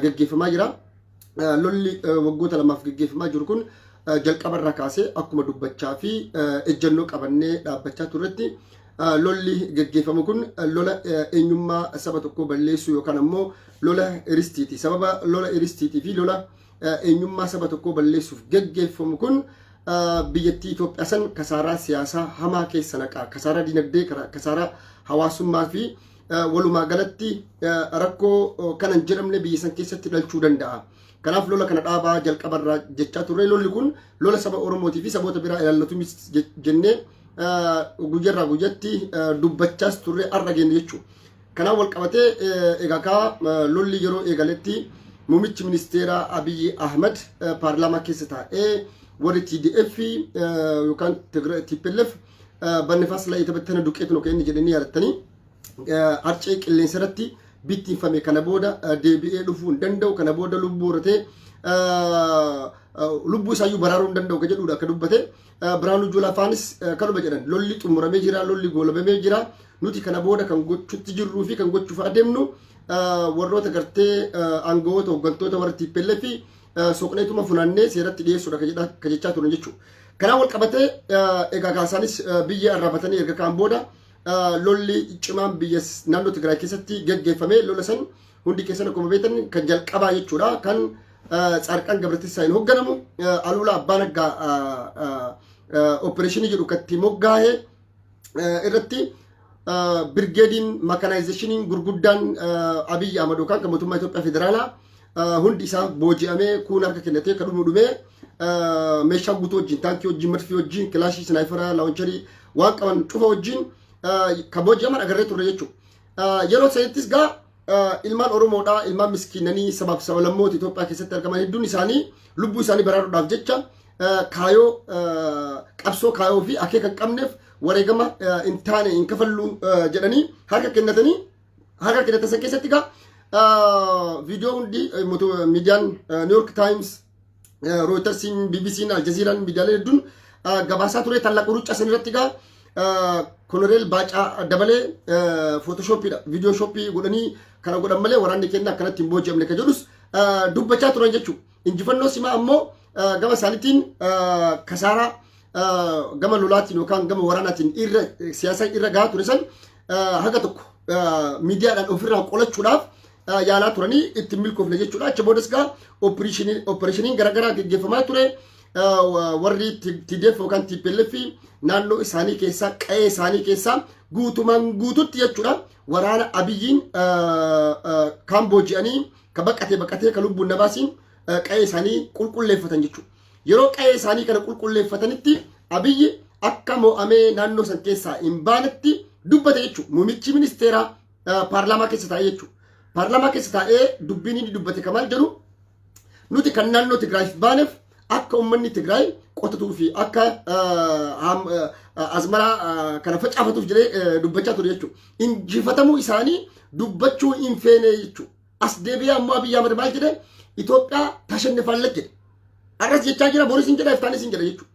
geggeeffamaa jira. Lolli waggoota lamaaf geggeeffamaa jiru kun jalqaba irraa kaasee akkuma dubbachaa fi ejjennoo qabannee dhaabbachaa turretti, lolli geggeeffamu kun lola eenyummaa saba tokkoo balleessuu yookaan ammoo lola iristiiti. Sababa lola iristiitii fi lola eenyummaa saba tokkoo balleessuuf geggeeffamu kun biyyattii Itoophiyaa san kasaaraa siyaasaa hamaa keessa naqa. Kasaaraa dinagdee, kasaaraa hawaasummaa fi walumaa galatti rakkoo kana hin jedhamne biyya san keessatti dhalchuu danda'a. Kanaaf lola kana dhaabaa jalqabarraa jechaa turre. Lolli kun lola saba Oromootii fi saboota biraa ilaallatu jennee guyyarraa guyyatti dubbachaas turre, har'a geenne jechuudha. Kanaaf wal qabatee egaa kaa lolli yeroo eegaletti muummichi ministeeraa Abiyyi Ahmad paarlaamaa keessa taa'ee warri TDF yookaan TPLF በንፋስ ላይ የተበተነ ዱቄት ነው kan inni jedhanii yaadattanii, harcee qilleensa irratti bittinfame, kana booda deebi'ee dhufuu hin danda'u, kana booda lubbuu horatee lubbuu isaayyuu baraaruu hin danda'u ka jedhudha akka dubbate. Biraanuu Juulaa faanis kanuma jedhan. Lolli xumuramee jira, lolli goolabamee jira. Nuti kana booda kan gochuutti jirruu fi kan gochuuf adeemnu warroota gartee aangawoota, hooggantoota warra TPLF soqneetuma funaannee seeratti dhiyeessuudha ka jechaa turan jechuudha. Kanaan wal qabatee egaa kaasaanis biyya arraabatanii erga kaan booda lolli cimaan biyya naannoo Tigraay keessatti geggeeffame. Lola san hundi keessan akkuma beektan kan jalqabaa jechuudha, kan Tsaarqaan Gabratisaayin hoogganamu, Aluulaa Abbaa Naggaa opereeshinii jedhu katti moggaa'ee irratti birgeediin mechanizationiin gurguddaan Abiyyi Ahmad yookaan kan mootummaa Itoophiyaa federaalaa hundi isaa booji'amee, kuun harka kennatee, kan dhumu dhumee, meeshaa guutuu wajjin, taankii wajjin, marfii wajjin, kilaashii, sniperaa, launcherii, waan qaban cufa wajjin kan booji'aman agarree turre jechuudha. Yeroo sanittis gaa ilmaan Oromoodhaa, ilmaan miskiinanii sabaaf sablammoota Itoophiyaa keessatti argaman hedduun isaanii lubbuu isaanii baraaruudhaaf jecha kaayoo qabsoo, kaayoo fi akeeka hin qabneef wareegama hin taane hin kafallu jedhanii harka kennatanii, harka kennatan san keessatti gaa viidiyoo hundi miidiyaan New York Times, Reutersiin, BBC'n, Al Jazeeraan, miidiyaaleen hedduun gabaasaa ture. Tallaqu ruccaa san irratti gaa Koloneel Baacaa Dabalee photoshopiidha, video shopii godhanii kana godhan malee waraanni keenya akkanatti hin booji'amne ka jedhus dubbachaa turan jechuudha. Injifannoo simaa ammoo gama isaaniitiin kasaaraa gama lolaatiin yookaan gama waraanaatiin irra siyaasa irra gahaa ture san haga tokko miidiyaadhaan ofirraa qolachuudhaaf yaalaa turanii ittiin milkoofne jechuudha. Achi boodas gaa opereeshiniin garaagaraa gaggeeffamaa ture. Warri TDF yookaan TPLF naannoo isaanii keessaa, qa'ee isaanii keessaa guutumaan guututti jechuudha, waraana Abiyyiin kaan booji'anii, ka baqatee baqatee, ka lubbuun nabaasiin qa'ee isaanii qulqulleeffatan jechuudha. Yeroo qa'ee isaanii kana qulqulleeffatanitti Abiyyi akka mo'amee naannoo san keessaa hin baanetti dubbate jechuudha. Muummichi ministeeraa paarlaamaa keessa taa'ee jechuudha. Paarlaamaa keessa taa'ee dubbiin inni dubbate kamaal jedhu, nuti kan naannoo Tigraayiif baaneef akka uummanni Tigraay qotatuu fi akka azmaraa kana facaafatuuf jedhee dubbachaa ture jechuudha. Injifatamuu isaanii dubbachuu hin feene jechuudha. As deebi'ee ammoo Abiyyi Ahmad maal jedhee? Itoophiyaa ታሸንፋለች jedhe. Arras jechaa jira, boris hin jedha, iftaanis hin jedha jechuudha.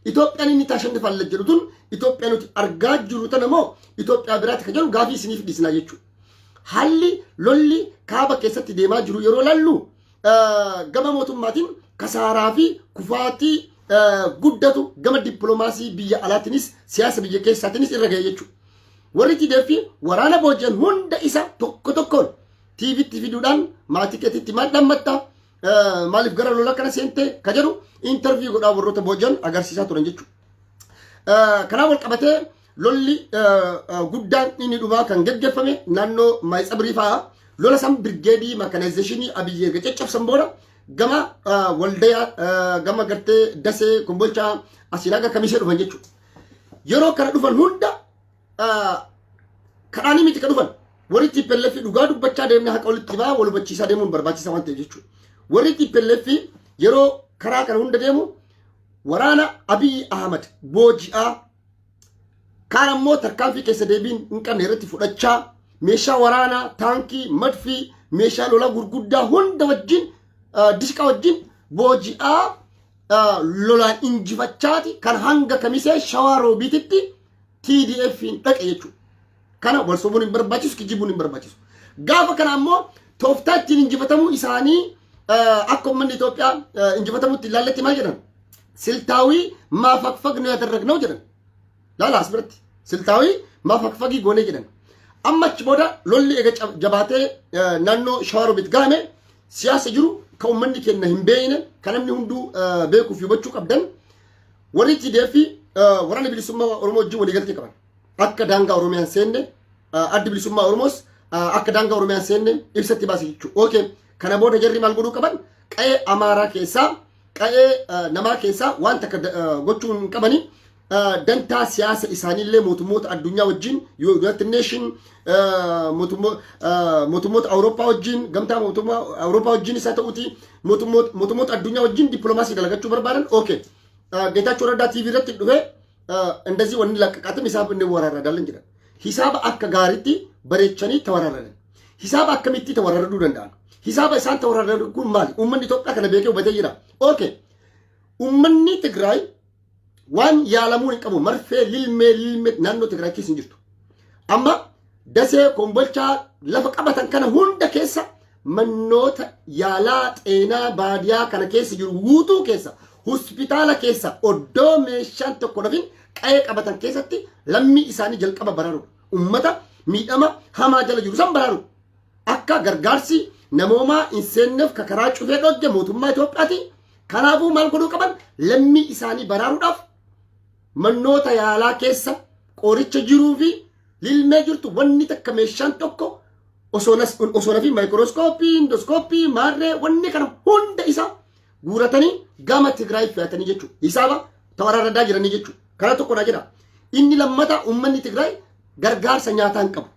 Itoophiyaan inni ታሸንፋለች jedhu tun Itoophiyaa nuti argaa jirru tana moo Itoophiyaa biraatti kan jedhu gaafii isiniif dhiisnaa jechuudha. Haalli lolli kaaba keessatti deemaa jiru yeroo lallu gama mootummaatiin kasaaraa fi kufaatii guddatu gama dippiloomaasii biyya alaatiinis siyaasa biyya keessaatiinis irra ga'e jechuudha. Warri TDF waraana booji'an hunda isa tokko tokkoon TVtti fiduudhaan maatii keetitti maal dhammatta, maaliif gara lola kana seente ka jedhu interview godhaa warroota booji'an agarsiisaa turan jechuudha. Kanaaf wal qabatee lolli guddaan inni dhumaa kan geggeeffame naannoo Maayitsabirii fa'aa. Lola san birgeedii mechanizationii Abiyyi erga caccabsan booda gama Waldayaa, gama gartee Dasee, Kombolchaa, asiin haga Kamisee dhufan jechuudha. Yeroo kana dhufan hunda kadhaanii miti ka dhufan. Warri TPLF, dhugaa dubbachaa deemnee haqa walitti himaa wal hubachiisaa deemuun barbaachisaa waan ta'eef jechuudha. Warri TPLF yeroo karaa kana hunda deemu waraana Abiyyi Ahmad booji'aa, kaan ammoo tarkaanfii keessa deebiin hin qabne irratti fudhachaa, meeshaa waraanaa, taankii, madfii, meeshaa lolaa gurguddaa hunda wajjin, dishqaa wajjin booji'aa, lolaan injifachaati kan hanga Kamisee, Shawaa Roobiititti TDF hin dhaqe jechuudha. Kana wal sobuun hin barbaachisu, kijibuun hin barbaachisu. Gaafa kana ammoo Tooftaa ittiin injifatamuu isaanii akka uummanni Itoophiyaa injifatamutti ilaalletti maal jedhan? ስልታዊ ማፈግፈግ ነው ያደረግነው jedhan. Laala, as biratti ስልታዊ ማፈግፈግ goonee jedhan. Amma achi booda lolli ega jabaatee naannoo Shawarobit gahame, siyaasa jiru ka uummanni keenya hin beekne, ka namni hunduu beekuuf hubachuu qabdan, warri TDF Waraana Bilisummaa Oromoo wajjin waliigaltee qaban. Akka daangaa Oromiyaan seenne, Addi Bilisummaa Oromoos akka daangaa Oromiyaan seenne ibsatti baase jechuudha. Okay, kana booda jarri maal godhuu qaban? Qa'ee Amaaraa keessaa, qa'ee namaa keessaa waan takka gochuu hin qabani. Dantaa siyaasa isaaniillee mootummoota addunyaa wajjin, United Nation, mootummoota Awurooppaa wajjin, gamtaa mootummaa Awurooppaa wajjin isaa ta'uti, mootummoota addunyaa wajjin dippiloomaasii dalagachuu barbaadan. Okay. Geetaachoo Raddaa TV irratti dhufee እንደዚህ wanni laqqaqaatim hisaab እንወራረዳለን jedhan. Hisaaba akka gaariitti bareechanii tawararadan. Hisaaba akkamitti tawararaduu danda'an? Hisaaba isaan tawararadan kun maali? Uummanni Itoophiyaa kana beekee hubatee jira. Okay. Uummanni Tigraay waan yaalamuu hin qabu, marfee lilmee lilmee naannoo Tigraay keessa hin jirtu. Amma Dasee, Kombolchaa, lafa qabatan kana hunda keessa mannoota yaalaa xeenaa baadiyaa kana keessa jiru guutuu keessa, hospitaala keessa oddoo meeshaan tokko nafin qa'ee qabatan keessatti lammii isaanii jalqaba baraaruudha. Ummata miidhama hamaa jala jiru san baraaruudha. Akka gargaarsi namoomaa hin seenneef ka karaa cufee dhogge mootummaa Itoophiyaati. Kanaafuu maal godhuu qaban? Lammii isaanii baraaruudhaaf mannoota yaalaa keessa qoricha jiruu fi lilmee jirtu, wanni takka meeshaan tokko osoo nafi, maayikirooskooppii, indoskooppii, maarree, wanni kana hunda isaa guuratanii gama Tigraay fe'atanii jechuudha. Hisaaba tawararradaa jiranii jechuudha. Kana tokko na jedha. Inni lammata, uummanni Tigraay gargaarsa nyaataa hin qabu.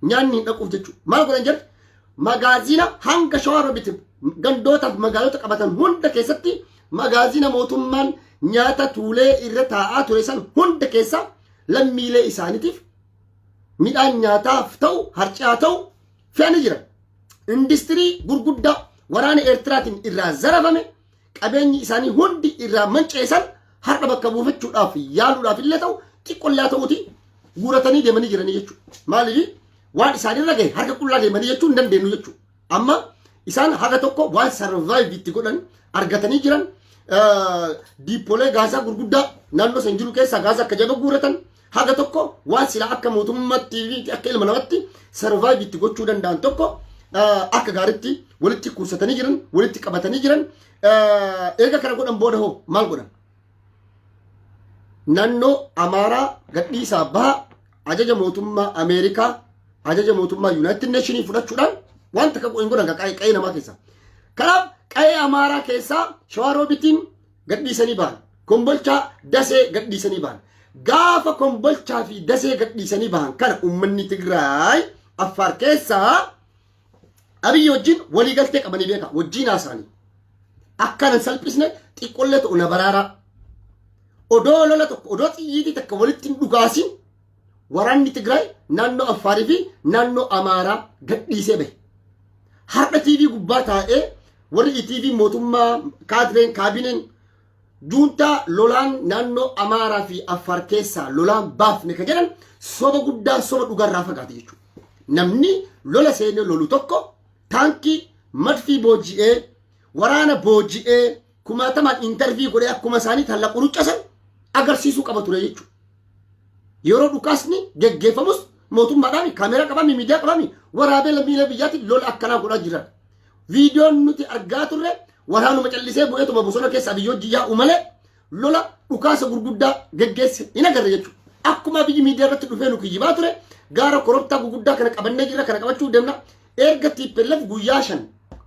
Nyaanni hin dhaquuf jechuudha. Maal godhan jedhu? Magaazina hanga Shawaa Roobiti gandootaaf magaalota qabatan hunda keessatti magaazina mootummaan nyaata tuulee irra taa'aa ture san hunda keessa lammiilee isaaniitiif midhaan nyaataaf ta'u, harcaa ta'u fe'anii jiran. Industirii gurguddaa waraana Eertiraatiin irraa zarafame, qabeenyi isaanii hundi irraa manceessan, har'a bakka buufachuudhaaf yaaluudhaaf illee ta'u, xiqqollaa ta'uti guuratanii deemanii jiranii jechuudha. Maaliif? Waan isaanirra gahe harka qullaa deemanii jechuu hin dandeenyu jechuudha. Amma isaan haga tokko waan survive itti godhan argatanii jiran. Diippoolee gaazaa gurguddaa naannoo san jiru keessaa gaazaa akka jaba guuratan, haga tokko waan sila akka mootummaatti fi akka ilma namatti survive itti gochuu danda'an tokko akka gaariitti walitti kuusatanii jiran, walitti qabatanii jiran. Eega kana godhan booda hoo maal godhan? Naannoo Amaaraa gadhiisaa baha ajaja mootummaa Ameerikaa, ajaja mootummaa United Nationii fudhachuudhaan waan takka hin godhan qa'ee namaa keessa. Kanaaf qa'ee Amaaraa keessaa Shawaroobitiin gadhiisanii bahan. Kombolchaa, Dasee gadhiisanii bahan. Gaafa Kombolchaa fi Dasee gadhiisanii bahan kana uummanni Tigraay Affaar keessaa Abiyyi wajjin waliigaltee qabanii beeka, wajjin haasa'anii. Akka nan salphisne, xiqqollee ta'u na baraaraa. Odoo lola tokko, odoo xiyyiitii takka walitti hin dhugaasin, waraanni Tigraay naannoo Affaarii fi naannoo Amaaraa gadhiisee bahe. Har'a TV gubbaa taa'ee warri TV mootummaa, kaadireen, kaabineen juuntaa lolaan naannoo Amaaraa fi Affaar keessaa lolaan baafne ka jedhan soba guddaa, soba dhugarraa fagaate jechuudha. Namni lola seenee lolu tokko taankii, madfii booji'ee, waraana booji'ee, kumaatamaan interview godhee akkuma isaanii talla quruccasan agarsiisuu qaba ture jechuudha. Yeroo dhukaasni geggeeffamus mootummaadhaan kaameraa qabami, miidiyaa qabami, waraabee lammiilee biyyaatti lola akkanaa godhaa jiran. Viidiyoon nuti argaa turre waraanuma callisee bu'eetuma bosona keessa Abiyyoo yaa'u malee lola dhukaasa gurguddaa geggeesse hin agarre jechuudha. Akkuma biyyi miidiyaa irratti dhufee nu kiyyibaa ture, gaara korobtaa gurguddaa kana qabannee jirra, kana qabachuu deemna. Erga TPLF guyyaa 5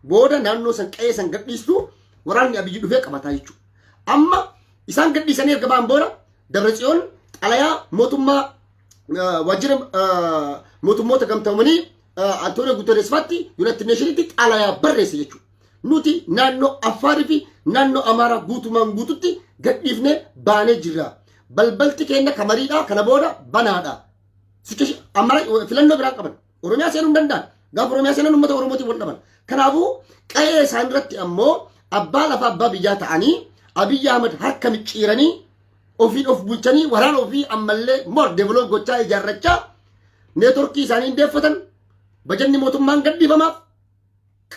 booda naannoo san, qe'ee san gadhiistu, waraanni Abiyyi dhufee qabataa jechuudha. Amma isaan gadhiisanii erga ba'an booda Dabratsiyoon xalayaa mootummaa waajjira mootummoota gamtoomanii Antoonio Guterres faatti, United Nationitti xalayaa barreesse jechuudha. Nuti naannoo Affaarii fi naannoo Amaaraa guutumaan guututti gadhiifnee baanee jirra. Balbalti keenya kamariidha, kana booda banaadha. Filannoo biraan qaban. Oromiyaa seenuu hin danda'an. Gaafa Oromiyaa seenan uummata Oromootiin wal dhaban. Kanaafuu qe'ee isaan irratti ammoo abbaa lafa, abbaa biyyaa ta'anii, Abiyyi Ahmad harka micciiranii, ofiin of bulchanii, waraana ofii ammallee more develop gochaa, ijaarrachaa, neetworkii isaanii hin deeffatan, bajanni mootummaan gadhiifamaaf.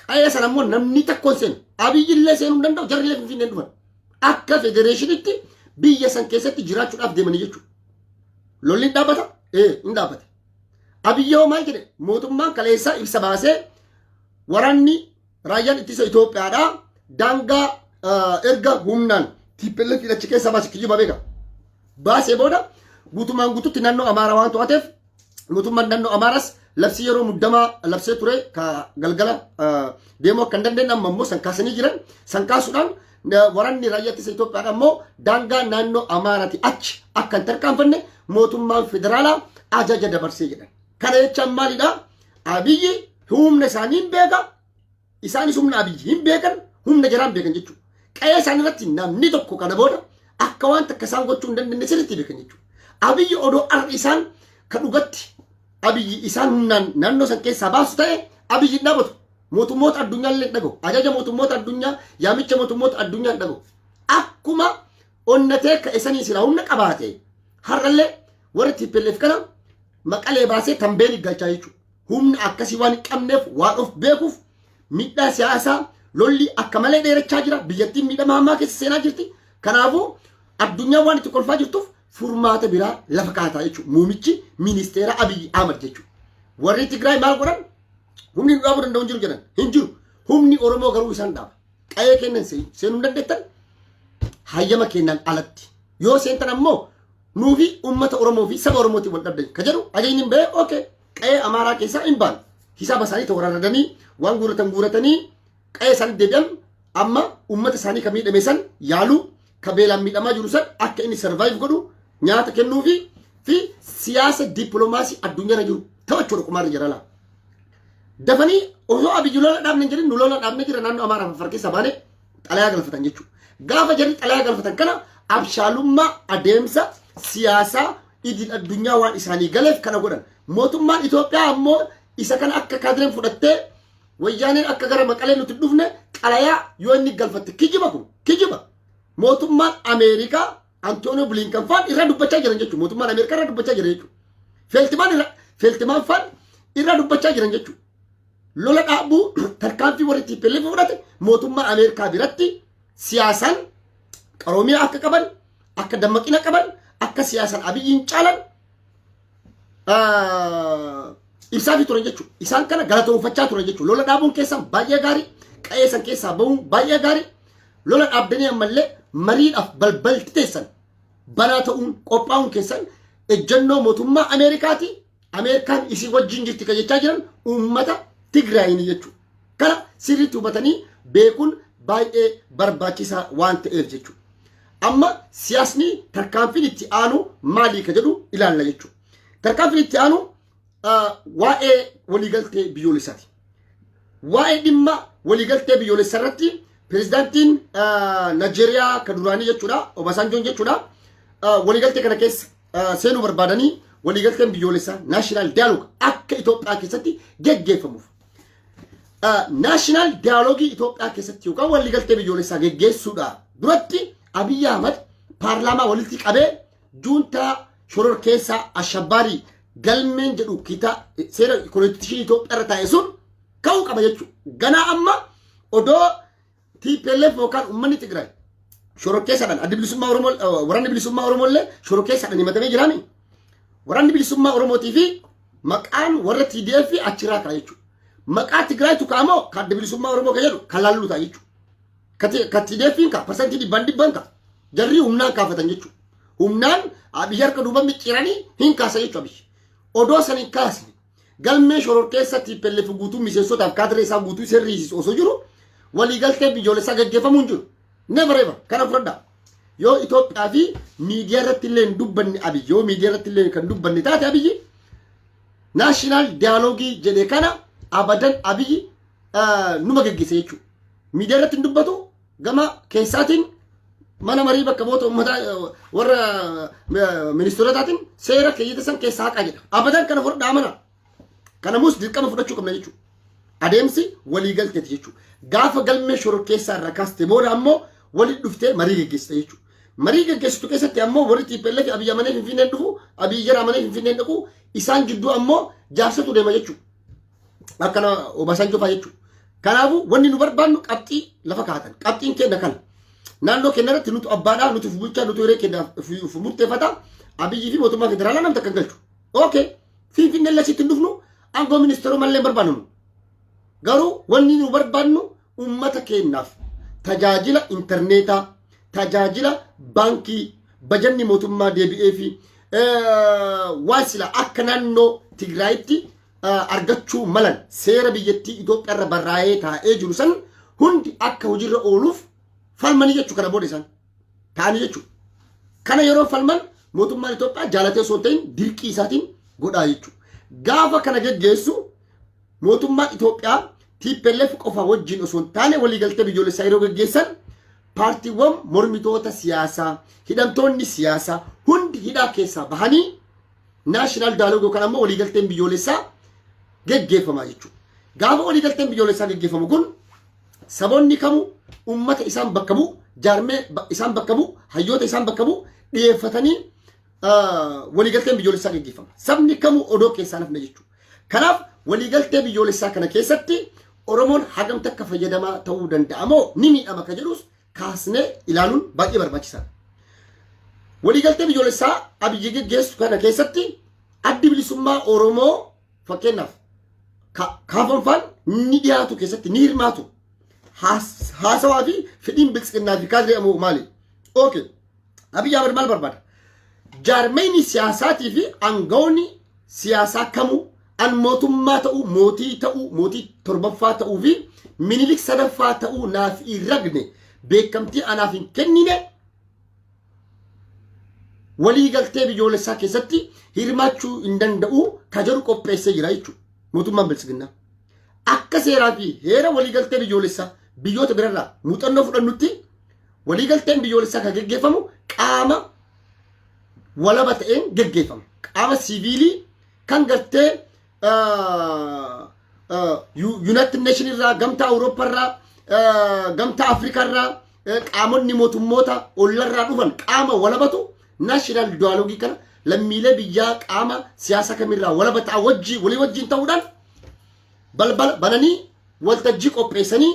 Qe'ee sana immoo namni tokko hin seenu. Abiyyi illee seenuu hin danda'u, jarri illee Finfinnee dhufan. Akka federeeshinitti biyya san keessatti jiraachuudhaaf deemanii jechuudha. Lolli hin dhaabbata? Ee, hin dhaabbata. Abiyyi hoo maal jedhe? Mootummaan kaleessaa ibsa baasee waraanni raayyaan ittisa Itoophiyaadhaa daangaa erga humnaan TPLF achi keessa baase, kijiba beeka. Baasee booda guutumaan guututti naannoo Amaaraa waan to'ateef, mootummaan naannoo Amaaraas labsii yeroo muddamaa labsee ture ka galgala deemuu akka hin dandeenye, amma immoo san kaasanii jiran. San kaasuudhaan waraanni raayyaa ittisa Itoophiyaadha immoo daangaa naannoo Amaaraati achi akka hin tarkaanfanne mootummaan federaalaa ajaja dabarsee jedhan. Kana jechaan maalidha? Abiyyi humna isaanii hin beeka, isaanis humna Abiyyi hin beekan, humna jaraan beekan jechuudha. Qe'ee isaanii irratti namni tokko kana booda akka waan takka isaan gochuu hin dandeenye sirriitti beekan jechuudha. Abiyyi odoo arra isaan ka dhugatti Abiyyi isaan humnaan naannoo san keessaa baasu ta'e, Abiyyi hin dhaabatu. Mootummoota addunyaa illee hin dhaga'u. Ajaja mootummoota addunyaa, yaamicha mootummoota addunyaa hin dhaga'u. Akkuma onnatee ka'e sanii silaa humna qabaate, har'allee warri TPLF kana Maqalee baasee Tambeen galchaa jechuudha. Humna akkasii waan hin qabneef, waan of beekuuf, miidhaa siyaasaa lolli akka malee dheerachaa jira. Biyyattiin miidhama hamaa keessa seenaa jirti. Kanaafuu addunyaan waan itti kolfaa jirtuuf furmaata biraa lafa kaataa jechuudha. Muumichi ministeera Abiyyi Ahmad jechuudha. Warri Tigraay maal godhan? Humni nu dhaabuu danda'u hin jiru jedhan. Hin jiru. Humni Oromoo garuu isaan dhaaba. Qa'ee kennan seenuu hin dandeettan hayyama kennan alatti. Yoo seentan ammoo nuufi uummata Oromoo fi saba Oromootiin wal dhabdan ka jedhu ajajni hin bahee. Okay, qa'ee Amaaraa keessaa hin baanu. Hisaaba isaanii toorarradanii waan guuratan guuratanii qa'ee isaanii deebi'an. Amma uummata isaanii ka miidhame san yaaluu, ka beelaan miidhamaa jiru san akka inni survive godhu nyaata kennuufi fi siyaasa dippiloomaasii addunyaarra jiru taphachuudha qumaarri jira laa. Dafanii osoo Abiyyi lola dhaabne hin jedhin, nu lola dhaabne jira, naannoo Amaaraa fi Afar keessa baane xalayaa galfatan jechuudha. Gaafa jarri xalayaa galfatan kana abshaalummaa adeemsa siyaasaa idil addunyaa waan isaanii galeef kana godhan. Mootummaan Itoophiyaa ammoo isa kana akka kaadireen fudhattee wayyaaneen akka gara Maqalee nuti dhufne xalayaa yoo inni galfatte, kijiba, kun kijiba. Mootummaan Ameerikaa Antooniyoo Bilinkan faan irra dubbachaa jiran jechuudha. Mootummaan Ameerikaa irra dubbachaa jira jechuudha. Feeltimaan irra Feeltimaan faan irra dubbachaa jiran jechuudha. Lola dhaabuu tarkaanfii warri TPLF fudhate mootummaa Ameerikaa biratti siyaasaan qaroomina akka qaban, akka dammaqina qaban, akka siyaasaan Abiyyiin caalan ibsaafii turan jechuudha. Isaan kana galatoonfachaa turan jechuudha. Lola dhaabuun keessan baay'ee gaarii, qa'ee san keessaa bahuun baay'ee gaarii. Lola dhaabdanii ammallee mariidhaaf balbalti teessan banaa ta'uun qophaa'uun keessan ejjennoo mootummaa Ameerikaati. Ameerikaan isii wajjin jirti kan jechaa jiran uummata Tigraayin jechuudha. Kana sirriitti hubatanii beekuun baay'ee barbaachisaa waan ta'eef jechuudha. Amma siyaasni tarkaanfiin itti aanu maalii ka jedhu ilaalla jechuudha. Tarkaanfiin itti aanu waa'ee waliigaltee biyyoolessaati. Waa'ee dhimma waliigaltee biyyoolessaa irratti pirezidaantiin Naajeeriyaa ka duraanii jechuudha, Obasanjoon jechuudha, waliigaltee kana keessa seenuu barbaadanii waliigalteen biyyoolessaa, national dialogue, akka Itoophiyaa keessatti geggeeffamuuf. National dialogue Itoophiyaa keessatti yookaan waliigaltee biyyoolessaa geggeessuudha duratti Abiyyi Ahmad paarlaamaa walitti qabee juuntaa shororkeessaa ashabbaarii galmeen jedhu kitaa seera constitution Itoophiyaa irra taa'e sun ka'uu qaba jechuudha. Ganaa amma odoo TPLF yookaan uummanni Tigraay shororkeessaadhaan, addi bilisummaa Oromoo, waraanni bilisummaa Oromoo illee shororkeessaadhaan himatamee jiraami. Waraanni bilisummaa Oromootii fi maqaan warra TDF achirraa ka'a jechuudha. Maqaa Tigraaytu ka'amoo kan adda bilisummaa Oromoo kan jedhu kan laallu ta'a jechuudha. Ka TDF'n ka parsantii dhibbaan dhibban ka jarri humnaan kaafatan jechuudha. Humnaan Abiyyi harka duuba micciiranii hin kaasan jechuudha Abiyyi. Odoo san hin kaasne galmee shororkeessa TPLF guutuu, miseensotaaf kaadiree isaa guutuu sirriisisu osoo jiru waliigaltee biyyoolessaa gaggeeffamuu hin jiru. Never ever, kana fudhadhaa. Yoo Itoophiyaa fi miidiyaa irratti illee hin dubbanne Abiyyi, yoo miidiyaa irratti illee kan dubbanne taate, Abiyyi national dialogue jedhe kana abadan Abiyyi numa geggeessa jechuudha. Miidiyaa irratti hin dubbatu, gama keessaatiin mana marii bakka bu'oota uummataa warra ministeerotaatiin seera keeyyata san keessaa haqaa jedha. Abadan kana fudhadhaa amana. Kanamuus dirqama fudhachuu qabna jechuudha. Adeemsi waliigalteeti jechuudha. Gaafa galmee shororkeessaa irraa kaaste booda ammoo walitti dhuftee marii geggeessita jechuudha. Marii geggeessitu keessatti ammoo warri TPLF Abiyyi amanee Finfinneen dhufu, Abiyyi jara amanee Finfinneen dhaqu, isaan jidduu ammoo jaarsatu deema jechuudha. Akkana Obasanjoo fa'aa jechuudha. Kanaafuu wanni nu barbaannu qabxii lafa kaa'atan. Qabxiin keenya kana. Naannoo keenya irratti nutu abbaadhaa, nutu bulchaa, nutu hiree keenya of murteeffata. Abiyyii fi mootummaa federaalaa namta kan galchu. Okay. Finfinnee lasitti hin dhufnu, aangoo ministeeroo mallee hin barbaannu. Garuu wanni nu barbaannu uummata keenyaaf tajaajila intarneetaa, tajaajila baankii, bajanni mootummaa deebi'ee fi waan sila akka naannoo Tigraayitti argachuu malan seera biyyattii Itoophiyaa irra barraa'ee taa'ee jiru san hundi akka hojiirra ooluuf falmanii jechuu kana booda isaan ta'anii jechuudha. Kana yeroo falman mootummaan Itoophiyaa jaalatee osoo hin ta'in dirqii isaatiin godhaa jechuudha. Gaafa kana geggeessu mootummaan Itoophiyaa TPLF qofa wajjin osoo hin taane waliigaltee biyyoolessaa yeroo geggeessan paartiiwwan mormitoota siyaasaa, hidhamtoonni siyaasaa hundi hidhaa keessaa bahanii national dialogue yookaan ammoo waliigalteen biyyoolessaa geggeeffamaa jechuudha. Gaafa waliigalteen biyyoolessaa geggeeffamu kun saboonni kamuu ummata isaan bakka bu'u, jaarmee isaan bakka bu'u, hayyoota isaan bakka bu'u dhiyeeffatanii waliigalteen biyyoolessaa geggeeffama. Sabni kamuu odoo keessaa nafne jechuudha. Kanaaf waliigaltee biyyoolessaa kana keessatti Oromoon hagam takka fayyadamaa ta'uu danda'a moo ni miidhama ka jedhus kaasnee ilaaluun baay'ee barbaachisaadha. Waliigaltee biyyoolessaa Abiyyi geggeessu kana keessatti Addi Bilisummaa Oromoo fakkeenyaaf kaafanfaan ni dhiyaatu, keessatti ni hirmaatu. Haasawaa fi fedhiin biltsiginnaa fi kaadree ammoo maali? Okay. Abiyyi Ahmad maal barbaada? Jaarmeyni siyaasaatii fi aangawoonni siyaasaa kamuu an mootummaa ta'uu, mootii ta'uu, mootii torbaffaa ta'uu fi Minilik sadaffaa ta'uu naaf hin ragne, beekamtii anaaf hin kennine, walii galtee biyyoolessaa keessatti hirmaachuu hin danda'u ka jedhu qopheessee jira jechuudha mootummaan biltsiginnaa. Akka seeraa fi heera waliigaltee biyyoolessaa biyyoota birarraa muuxannoo fudhannutti waliigalteen biyyoolessaa kan geggeeffamu qaama walaba ta'een geggeeffama. Qaama siiviilii kan gartee United Nation irraa, Gamtaa Awurooppaa irraa, Gamtaa Afrikaa irraa, qaamonni mootummoota ollarraa dhufan qaama walabatu national dialogue kana lammiilee biyyaa qaama siyaasa kamirraa walaba ta'a wajjin walii wajjin ta'uudhaan balbala bananii waltajjii qopheessanii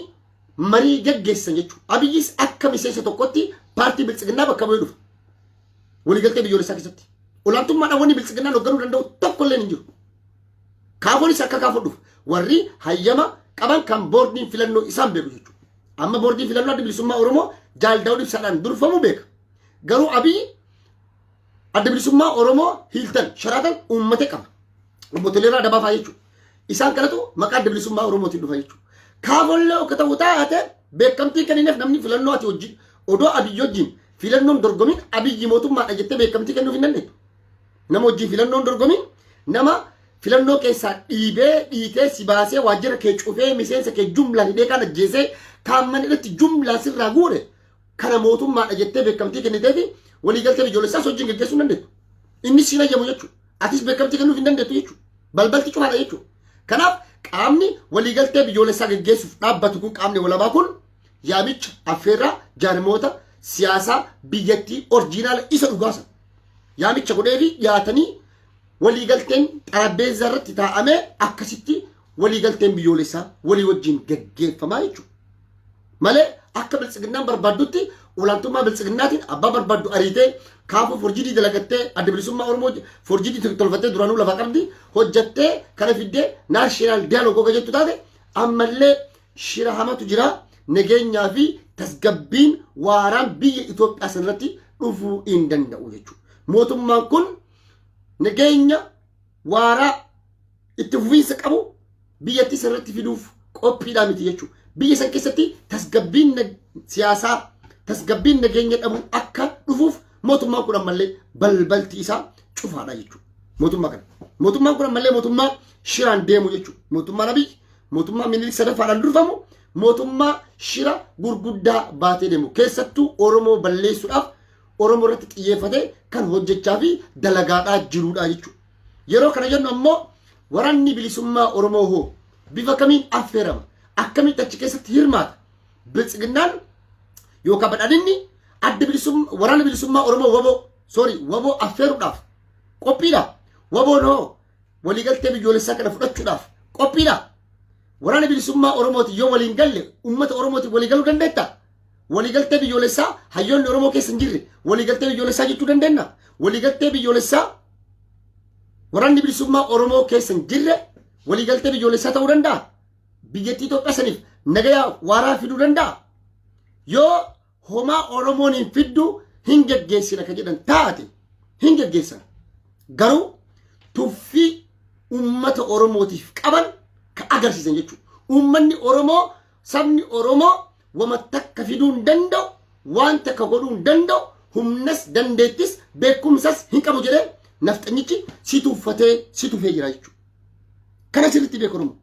marii geggeessan jechuudha. Abiyyis akka miseensa tokkotti paartii biltsiginnaa bakka bu'ee dhufa. Waliigaltee biyyoolessaa keessatti. Olaantummaadhaan wanni biltsiginnaan hoogganuu danda'u tokko illee hin jiru. Kaafonis akka kaafoo dhufa. Warri hayyama qaban kan boordiin filannoo isaan beeku jechuudha. Amma boordiin filannoo Adda Bilisummaa Oromoo Jaal Daawud Ibsaadhaan durfamu beeka. Garuu Abiyyi Adda Bilisummaa Oromoo Hiiltan Sharaatan uummate qaba. Obbo Toleeraa Dabaa fa'aa jechuudha. Isaan kanatu maqaa Adda Bilisummaa Oromootiin dhufa jechuudha. Kaafollee akka ta'u taate beekamtii kennineef namni filannoo ati wajjin odoo Abiyyi wajjin filannoon dorgomiin Abiyyi mootummaadha jettee beekamtii kennuuf hin dandeettu. Nama wajjin filannoon dorgomiin, nama filannoo keessaa dhiibee dhiitee si baasee, waajjira kee cufee, miseensa kee jumlaan hidhee, kaan ajjeesee, kaan mana irratti jumlaan sirraa guure kana mootummaadha jettee beekamtii kenniteefi waliigaltee biyyoolessaas wajjin geggeessuu hin dandeettu. Inni siin hayyamu jechuudha. Atis beekamtii kennuuf hin dandeettu jechuudha. Balbalti cufaadha jechuudha. Kanaaf qaamni waliigaltee biyyoolessaa geggeessuuf dhaabbatu kun, qaamni walabaa kun, yaamicha affeerraa jaarmoota siyaasaa biyyattii original isa dhugaasa. Yaamicha godhee fi dhiyaatanii waliigalteen xarabbeezza irratti taa'amee akkasitti waliigalteen biyyoolessaa walii wajjin geggeeffamaa jechuudha. Malee akka biltsiginnaan barbaaddutti olaantummaa biltsiginnaatiin abbaa barbaaddu ariitee kaafuu forjidii dalagattee, Adda Bilisummaa Oromoo forjidii tolfattee duraanuu lafa qabdi hojjattee kana fiddee national dialogue oga jettu taate ammallee shira hamatu jira, nageenyaa fi tasgabbiin waaraan biyya Itoophiyaa sanarratti dhufuu hin danda'u jechuudha. Mootummaan kun nageenya waaraa itti fufiinsa qabu biyyattii sanarratti fiduuf qophiidhaa miti jechuudha. Biyya san keessatti tasgabbiin siyaasaa, tasgabbiin nageenya dhabu akka dhufuuf mootummaan kun ammallee balbalti isaa cufaadha jechuudha. Mootummaa kana. Mootummaan kun ammallee mootummaa shiraan deemu jechuudha. Mootummaan Abiyyi, mootummaa Minilik sadaffaadhaan durfamu, mootummaa shira gurguddaa baatee deemu, keessattuu Oromoo balleessuudhaaf Oromoo irratti xiyyeeffatee kan hojjechaa fi dalagaadhaa jirudha jechuudha. Yeroo kana jennu ammoo Waraanni Bilisummaa Oromoo hoo bifa kamiin affeerama? Akkamitti achi keessatti hirmaata? Biltsiginnaan yookaan badhaadhinni adda bilisummaa Waraana Bilisummaa Oromoo, WABOO, sorry, WABOO affeeruudhaaf qophiidha. WABOOn hoo waliigaltee biyyoolessaa kana fudhachuudhaaf qophiidha. Waraana Bilisummaa Oromooti yoo waliin galle, uummata Oromootiin walii galuu dandeetta? Waliigaltee biyyoolessaa hayyoonni Oromoo keessa hin jirre waliigaltee biyyoolessaa jechuu dandeenya? Waliigaltee biyyoolessaa Waraanni Bilisummaa Oromoo keessa hin jirre waliigaltee biyyoolessaa ta'uu danda'a? Biyyattii Itoophiyaa saniif nagaya waaraa fiduu danda'a? Yoo homaa Oromoon hin fiddu, hin geggeessina ka jedhan taate, hin geggeessan. Garuu tuffii uummata Oromootiif qaban ka agarsiisan jechuudha. Uummanni Oromoo, sabni Oromoo wama takka fiduu hin danda'u, waan takka godhuu hin danda'u, humnas dandeettis beekumsas hin qabu jedhee nafxanyichi si tuffatee si tufee jira jechuudha. Kana sirriitti beeku Oromoo.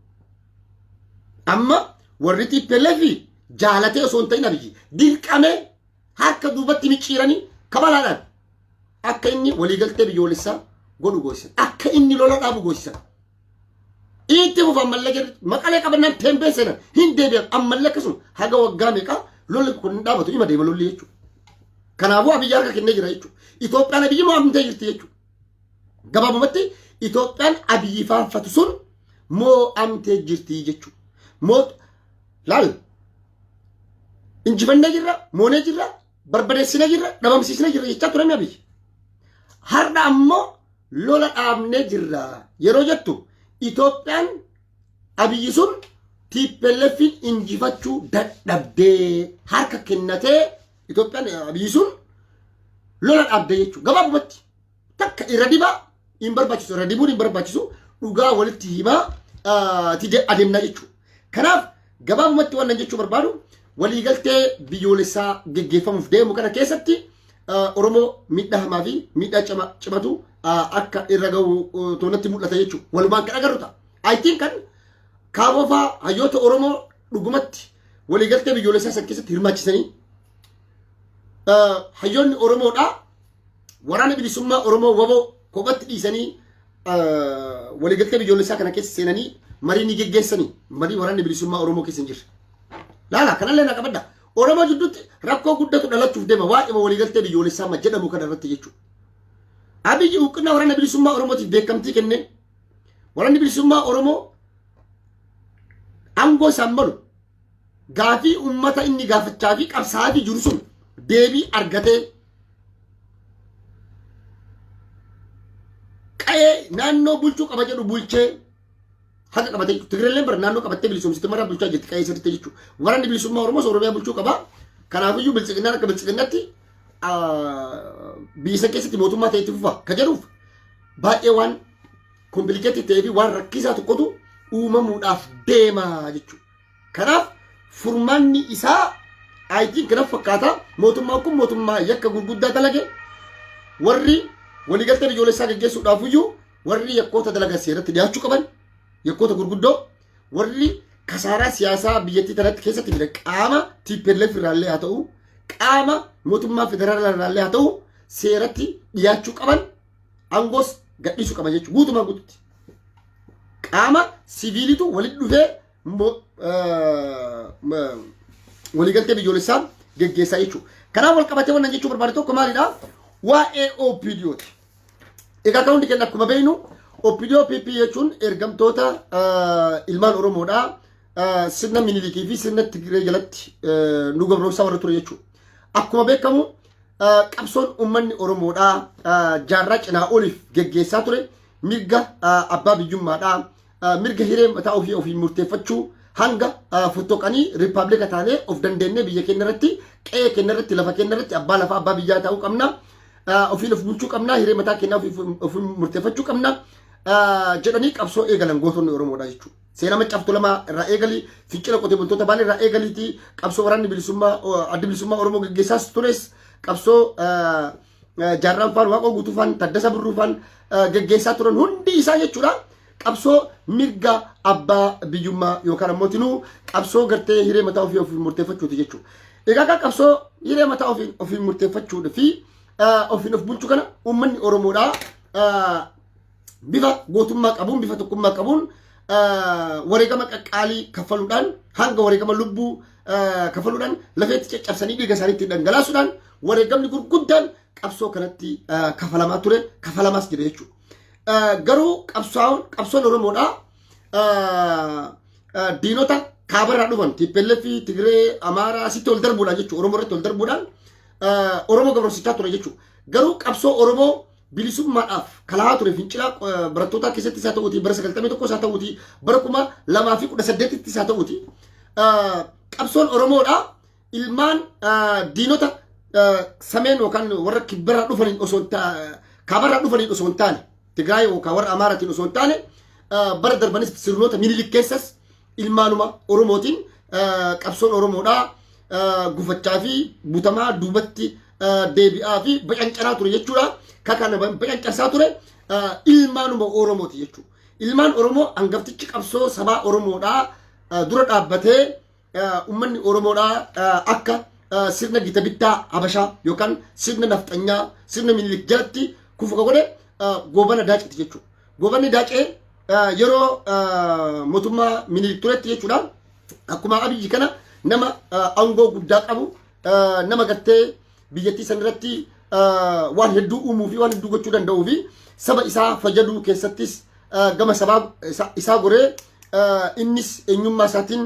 Amma warri TPLF jaalatee osoo hin ta'in Abiyyi dirqamee harka duubatti micciiranii kabalaadhaan akka inni waliigaltee biyyoolessaa godhu goosisan. Akka inni lola dhaabu goosisan. Itti fufa ammallee jedhu, Maqalee qabannaan Tembeen seenan, hin deebi'an ammallee, akkasuma haga waggaa meeqaa lolli kun hin dhaabatu, ima deema lolli jechuudha. Kanaafuu Abiyyi harka kennee jira jechuudha. Itoophiyaan Abiyyi mo'amtee jirti jechuudha. Gabaabumatti Itoophiyaan Abiyyi faarfatu sun mo'amtee jirti jechuudha. Moo laal, injifannee jirra, moonee jirra, barbadeessinee jirra, dhabamsiisnee jirra jechaa turame Abiyyi. Har'a ammoo lola dhaabnee jirra yeroo jettu, Itoophiyaan Abiyyi sun TPLFin injifachuu dadhabdee harka kennatee, Itoophiyaan Abiyyi sun lola dhaabdee jechuudha. Gabaabumatti takka irra dibaa hin barbaachisu, irra dibuun hin barbaachisu, dhugaa walitti himaa adeemnaa jechuudha. Kanaaf gabaabumatti waan nan jechuu barbaadu, waliigaltee biyyoolessaa geggeeffamuuf deemu kana keessatti Oromoo miidhaa hamaa fi miidhaa cimatu akka irra gahu toonatti mul'ata jechuudha. Walumaan kan agarru ta'a. I think kan kaaboo faa hayyoota Oromoo dhugumatti waliigaltee biyyoolessaa san keessatti hirmaachisanii, hayyoonni Oromoodhaa Waraana Bilisummaa Oromoo WABOO kophatti dhiisanii waliigaltee biyyoolessaa kana keessa seenanii marii ni geggeessanii, marii Waraanni Bilisummaa Oromoo keessa hin jirre. Laala, kanallee na qabadha. Oromoo jidduutti rakkoo guddatu dhalachuuf deema waa'ee waliigaltee biyyoolessaa amma jedhamu kana irratti jechuudha. Abiyyi huqqina Waraana Bilisummaa Oromootiif beekamtii kennee, Waraanni Bilisummaa Oromoo aangoo isaan malu, gaafii uummata inni gaafachaa fi qabsaa'aa fi jiru sun deebii argatee, qa'ee naannoo bulchuu qaba jedhu bulchee haqa qabatee jechuudha. Tigireelleen bara naannoo qabattee bilisoomsite maraa bulchaa jirti qa'ee sirriitti jechuudha. Waraanni Bilisummaa Oromoos Oromiyaa bulchuu qaba. Kanaafiyyuu Biltsiginnaan akka Biltsiginnaatti biyya san keessatti mootummaa ta'e itti fufa ka jedhuuf baay'ee waan complicated ta'ee fi waan rakkisaa tokkotu uumamuudhaaf deema jechuudha. Kanaaf furmaanni isaa aayitiin kana fakkaata. Mootummaan kun mootummaa yakka gurguddaa dalage. Warri waliigaltee biyyoolessaa gaggeessuudhaaf iyyuu warri yakkoota dalagan seeratti dhiyaachuu qaban, yakkoota gurguddoo warri kasaaraa siyaasaa biyyattii tanatti keessatti fide, qaama TPLF irraallee haa ta'u, qaama mootummaa federaalaa irraallee haa ta'u, seeratti dhiyaachuu qaban, aangoos gadhiisuu qaban jechuudha guutumaa guututti. Qaama siviilitu walitti dhufee waliigaltee biyyoolessaa geggeessaa jechuudha. Kanaaf wal qabatee wannan jechuu barbaade tokko maalidha? Waa'ee OPDOti. Egaa kan hundi keenya akkuma beeknu, OPDO PP jechuun ergamtoota ilmaan Oromoodha. Sirna Minilikii fi sirna Tigree jalatti nu gabroomsaa warra ture jechuudha. Akkuma beekamu qabsoon uummanni Oromoodha jaarraa cinaa oliif geggeessaa ture mirga abbaa biyyummaadha. Mirga hiree mataa ofii ofiin murteeffachuu, hanga fottoqanii riippaabilika taanee of dandeenyee biyya keenya irratti, qe'ee keenya irratti, lafa keenya irratti abbaa lafaa, abbaa biyyaa ta'uu qabna. Ofiin of bulchuu qabna, hiree mataa keenyaa ofiin murteeffachuu qabna jedhanii qabsoo eegalan gootonni Oromoodha jechuudha. Seenaa Maccaaf Tuulamaa irraa eegalii, fincila qotee bultoota Baalee irraa eegaliitii, qabsoo waraanni bilisummaa Addi Bilisummaa Oromoo geggeessaas tures, qabsoo Jaarraan faan, Waaqoo Guutuu faan, Taddasa Birruu faan geggeessaa turan hundi isaa jechuudha. Qabsoo mirga abbaa biyyummaa yookaan ammoo tinuu qabsoo gartee hiree mataa ofii ofiin murteeffachuuti jechuudha. Egaa akka qabsoo hiree mataa ofiin ofiin murteeffachuu fi ofiin of bulchuu kana uummanni Oromoodhaa bifa gootummaa qabuun, bifa tokkummaa qabuun, wareegama qaqqaalii kaffaluudhaan, hanga wareegama lubbuu kaffaluudhaan, lafeetti caccabsanii dhiiga isaaniitti dhangalaasuudhaan, wareegamni gurguddaan qabsoo kanatti kafalamaa ture, kafalamaas jira jechuudha. Garuu qabsoon Oromoodhaa Diinota kaabarraa dhufan TPLF, Tigree, Amaaraa asitti ol darbuudhaan jechuudha. Oromoo irratti ol darbuudhaan Oromoo gabromsichaa ture jechuudha. Garuu qabsoo Oromoo bilisummaadhaaf kalaa ture fincila barattootaa keessatti isaa ta'uuti, bara 91 isaa ta'uuti, bara 2018tti isaa ta'uuti. Qabsoon Oromoodhaa ilmaan diinota sameen yookaan warra kibbarraa dhufaniin osoo kaabarraa dhufaniin osoo hin taane, Tigraay yookaan warra Amaaraatiin osoo hin taane, bara darbanis sirnoota Minilik keessas ilmaanuma Oromootiin qabsoon Oromoodhaa gufachaa fi butamaa duubatti deebi'aa fi bacancaraa ture jechuudha. Kakana bacancarsaa ture ilmaanuma Oromooti jechuudha. Ilmaan Oromoo hangaftichi qabsoo sabaa Oromoodhaa dura dhaabbatee uummanni Oromoodhaa akka sirna gita bittaa Habashaa yookaan sirna nafxanyaa, sirna Minilik jalatti kufu ka godhe Goobana Daaceti jechuudha. Goobanni Daacee yeroo mootummaa Minilik turetti jechuudha. Akkuma Abiyyi kana nama aangoo guddaa qabu, nama gartee biyyattii san irratti waan hedduu uumuu fi waan hedduu gochuu danda'uu fi saba isaa fayyaduu keessattis gama sabaa isaa goree innis eenyummaa isaatiin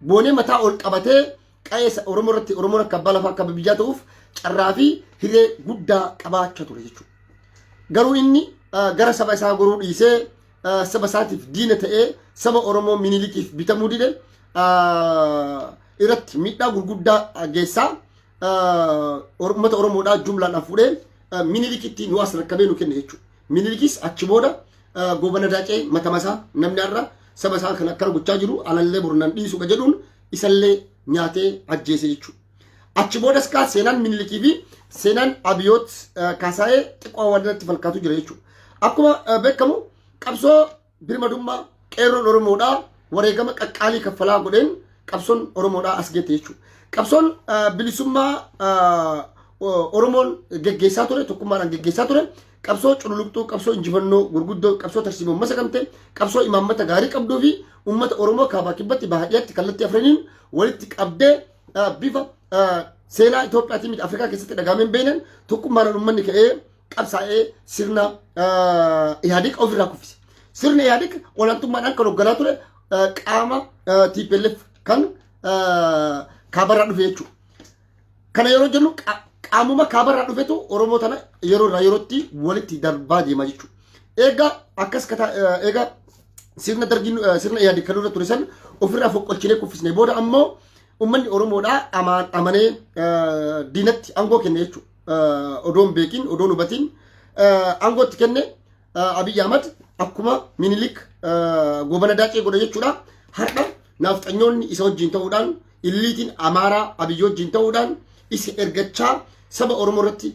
boonee mataa ol qabatee qa'ee Oromoo irratti Oromoon akka abbaa lafaa, akka biyyaa ta'uuf carraa fi hiree guddaa qabaachaa ture jechuudha. Garuu inni gara saba isaa goruu dhiisee saba isaatiif diina ta'ee saba Oromoo Minilikiif bitamuu dide irratti miidhaa gurguddaa geessaa uummata Oromoodhaa jumlaadhaan fuudhee Minilikitti nu as rakkabee nu kenne jechuudha. Minilikis achi booda Goobana Daacee matamasaa namni har'a saba isaa kan akkana gochaa jiru alallee bornaan dhiisu ka jedhuun isallee nyaatee ajjeese jechuudha. Achi boodas kaa seenaan Minilikii fi seenaan Abiyoot Kaasaayee xiqqoo waan irratti falkaatu jira jechuudha. Akkuma beekamu qabsoo birmadummaa qeerroon Oromoodhaa wareegama qaqqaalii kaffalaa godheen qabsoon Oromoodhaa as geette jechuudha. Qabsoon bilisummaa Oromoon geggeessaa ture, tokkummaadhaan geggeessaa ture, qabsoo cululuqxuu, qabsoo injifannoo gurguddoo, qabsoo tarsiimoo masakamte, qabsoo imaammata gaarii qabduu fi uummata Oromoo kaabaa kibbatti, baha dhiyaatti kallattii afraniin walitti qabdee bifa seenaa Itoophiyaatiin miti Afrikaa keessatti dhagahameen beeknan tokkummaadhaan uummanni ka'ee qabsaa'ee sirna Ihaadig ofirraa kuffise. Sirna Ihaadig olaantummaadhaan kan hoogganaa ture qaama TPLF kan kaabarraa dhufe jechuudha. Kana yeroo jennu qaamuma kaabarraa dhufetu Oromoo tana yeroo irraa yerootti walitti darbaa deema jechuudha. Egaa akkas egaa sirna dargiin, sirna Ihaadig kan irra ture san ofirraa foqqolchinee kuffisne booda ammoo uummanni Oromoodhaa amanee diinatti aangoo kenne jechuudha. Odoon beekin, odoon hubatin aangootti kenne. Abiy Ahmad akkuma Minilik Goobana Daacee godhe jechuudha. Har'a naafxanyoonni isa wajjin ta'uudhaan, illiitiin Amaaraa Abiy wajjin ta'uudhaan isa ergachaa saba Oromoo irratti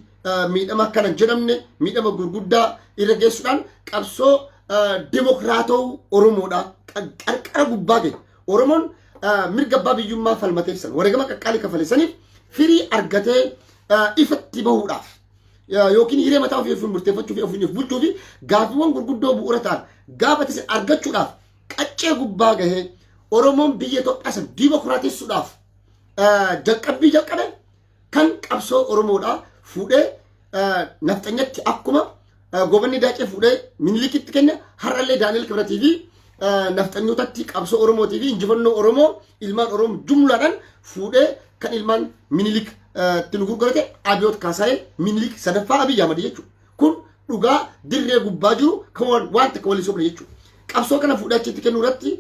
miidhama akkana hin jedhamne, miidhama gurguddaa irra geessuudhaan qabsoo dimokiraatawuu Oromoodha qarqara gubbaa gahe. Oromoon mirga abbaa biyyummaa falmateef san wareegama qaqqaalii kafalesaniif firii argatee ifatti bahuudhaaf yookiin hiree mataa ofii ofiin murteeffachuu fi ofiin of bulchuu fi gaaffiiwwan gurguddoo bu'uura ta'an gaafate argachuudhaaf qaccee gubbaa gahee Oromoon biyya Itoophiyaa san dimokiraatessuudhaaf jalqabbii jalqabe kan qabsoo Oromoodhaa fuudhee nafxanyatti akkuma Gobanni Daacee fuudhee Minilikitti kenne, har'allee Daani'el Kibratii fi nafxanyootatti qabsoo Oromootii fi injifannoo Oromoo ilmaan Oromoo jumlaadhaan fuudhee kan ilmaan Minilik itti nu gurgurate Abiyoot Kaasaayee Minilik sadaffaa Abiy Ahmad jechuudha. Kun dhugaa dirree gubbaa jiru kan waan takka walii sobne jechuudha. Qabsoo kana fuudhee achitti kennuu irratti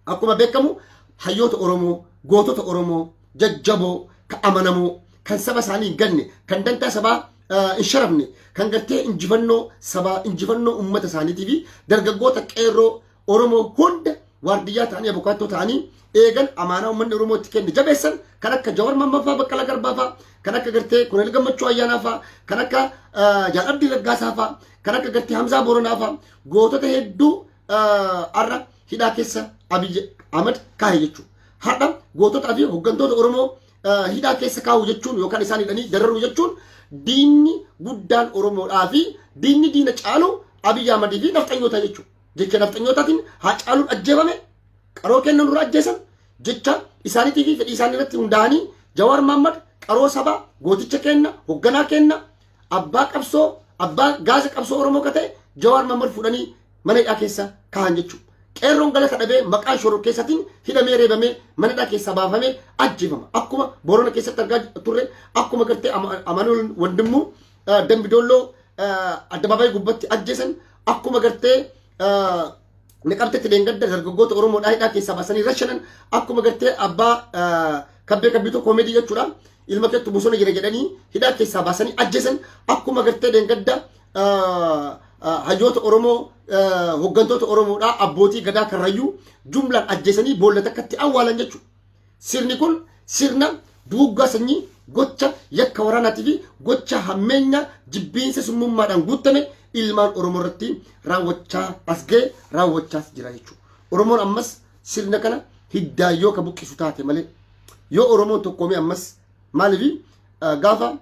akkuma beekamu hayyoota Oromoo, gootota Oromoo, jajjaboo, kan amanamoo, kan saba isaanii hin ganne, kan dantaa sabaa hin sharafne, kan gartee injifannoo sabaa, injifannoo uummata isaaniitii fi dargaggoota qeerroo Oromoo hunda waardiyyaa ta'anii, abukaattoo ta'anii eegan, amaanaa uummanni Oromoo itti kenne jabeessan, kan akka Jawar Mohammad fa'aa, Baqqalaa Garbaa fa'aa, kan akka gartee Koloneel Gammachuu Ayyaanaa fa'aa, kan akka Jaal Abdii Raggaasaa fa'aa, kan akka gartee Hamzaa Booranaa fa'aa, gootota hedduu har'a hidhaa keessa Abiy Ahmad kaahe jechuudha. Har'a goototaa fi hooggantoota Oromoo hidhaa keessa kaa'u jechuun yookaan isaan hidhanii dararuu jechuun diinni guddaan Oromoodhaa fi diinni diina caalu Abiy Ahmadii fi nafxanyoota jechuudha. Jecha nafxanyootaatiin Haacaaluun ajjeefame, qaroo kennan dura ajjeesan, jecha isaaniitii fi fedhii isaanii irratti hundaa'anii Jawaar Mohammad qaroo sabaa, gooticha kenna, hoogganaa kenna, abbaa qabsoo, abbaa gaasa qabsoo Oromoo ka ta'e Jawaar Mohammad fuudhanii mana hidhaa keessa kaahan jechuudha. Qeerroon galata dhabee maqaa shororkeessaatiin hidhamee, reebamee, manadhaa keessaa baafamee ajjeefama. Akkuma Boorana keessatti argaa turre, akkuma gartee Amaanuel Wandimmuu Dambidolloo addabaabaayii gubbatti ajjeesan, akkuma gartee Naqamtetti leengadda dargaggoota Oromoodhaa hidhaa keessaa baasanii rashanan, akkuma gartee abbaa Kabbee Kabbitoo Koomeedii jechuudha. Ilma keettu bosona jira jedhanii hidhaa keessaa baasanii ajjeesan, akkuma gartee leengadda hayyoota Oromoo, hooggantoota Oromoodhaa, abbootii gadaa Karrayyuu jumlaan ajjeesanii boolla takkatti awwaalan jechuudha. Sirni kun sirna duuggaa sanyii, gocha yakka waraanaatii fi gocha hammeenya jibbiinsa summummaadhaan guutame ilmaan Oromoo irratti raawwachaa as ga'e, raawwachaas jira jechuudha. Oromoon ammas sirna kana hiddaa yoo ka buqqisu taate malee, yoo Oromoon tokkoomee ammas, maaliif gaafa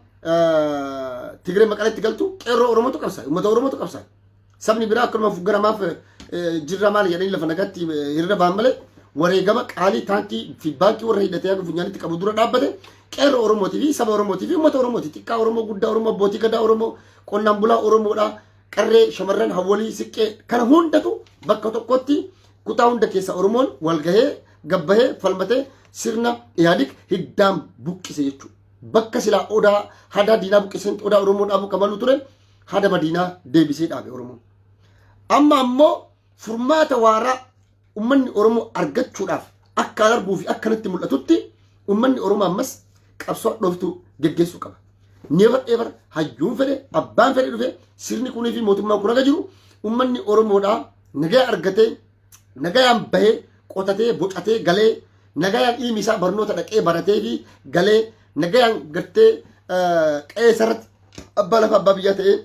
Tigree Maqaleetti galtu qeerroo Oromootu qabsaa'e, uummata Oromootu qabsaa'e. Sabni biraa akkanuma fuggaramaaf jirra maal jedhanii lafa nagaatti hiriira ba'an malee, wareegama qaalii taankii fi baankii warra hidhatee haga funyaanitti qabu dura dhaabbate qeerroo Oromootii fi saba Oromootii fi uummata Oromooti. Xiqqaa Oromoo, guddaa Oromoo, abbootii gadaa Oromoo, qonnaan bulaa Oromoodha. Qarree, shamarran, hawwalii, siqqee kana hundatu bakka tokkotti kutaa hunda keessa Oromoon wal gahee, gabbahee, falmatee sirna Ihaadig hiddaan buqqise jechuudha. Bakka silaa odaa hadaa diinaa buqqisanitti odaa Oromoo dhaabuu qabaluu ture, hada madiinaa deebisee dhaabe Oromoon. Amma ammoo furmaata waaraa uummanni Oromoo argachuudhaaf, akka arguu fi akka natti mul'atutti, uummanni Oromoo ammas qabsoo hadhooftuu geggeessuu qaba. Never ever, hayyuun fedhe, abbaan fedhe dhufe, sirni kunii fi mootummaan kun haga jiru uummanni Oromoodhaa nagaya argatee, nagayaan bahee qotatee bocatee galee, nagayaan ilmi isaa barnoota dhaqee baratee fi galee, nagayaan gartee qe'ee isarratti abbaa lafa, abbaa biyyaa ta'ee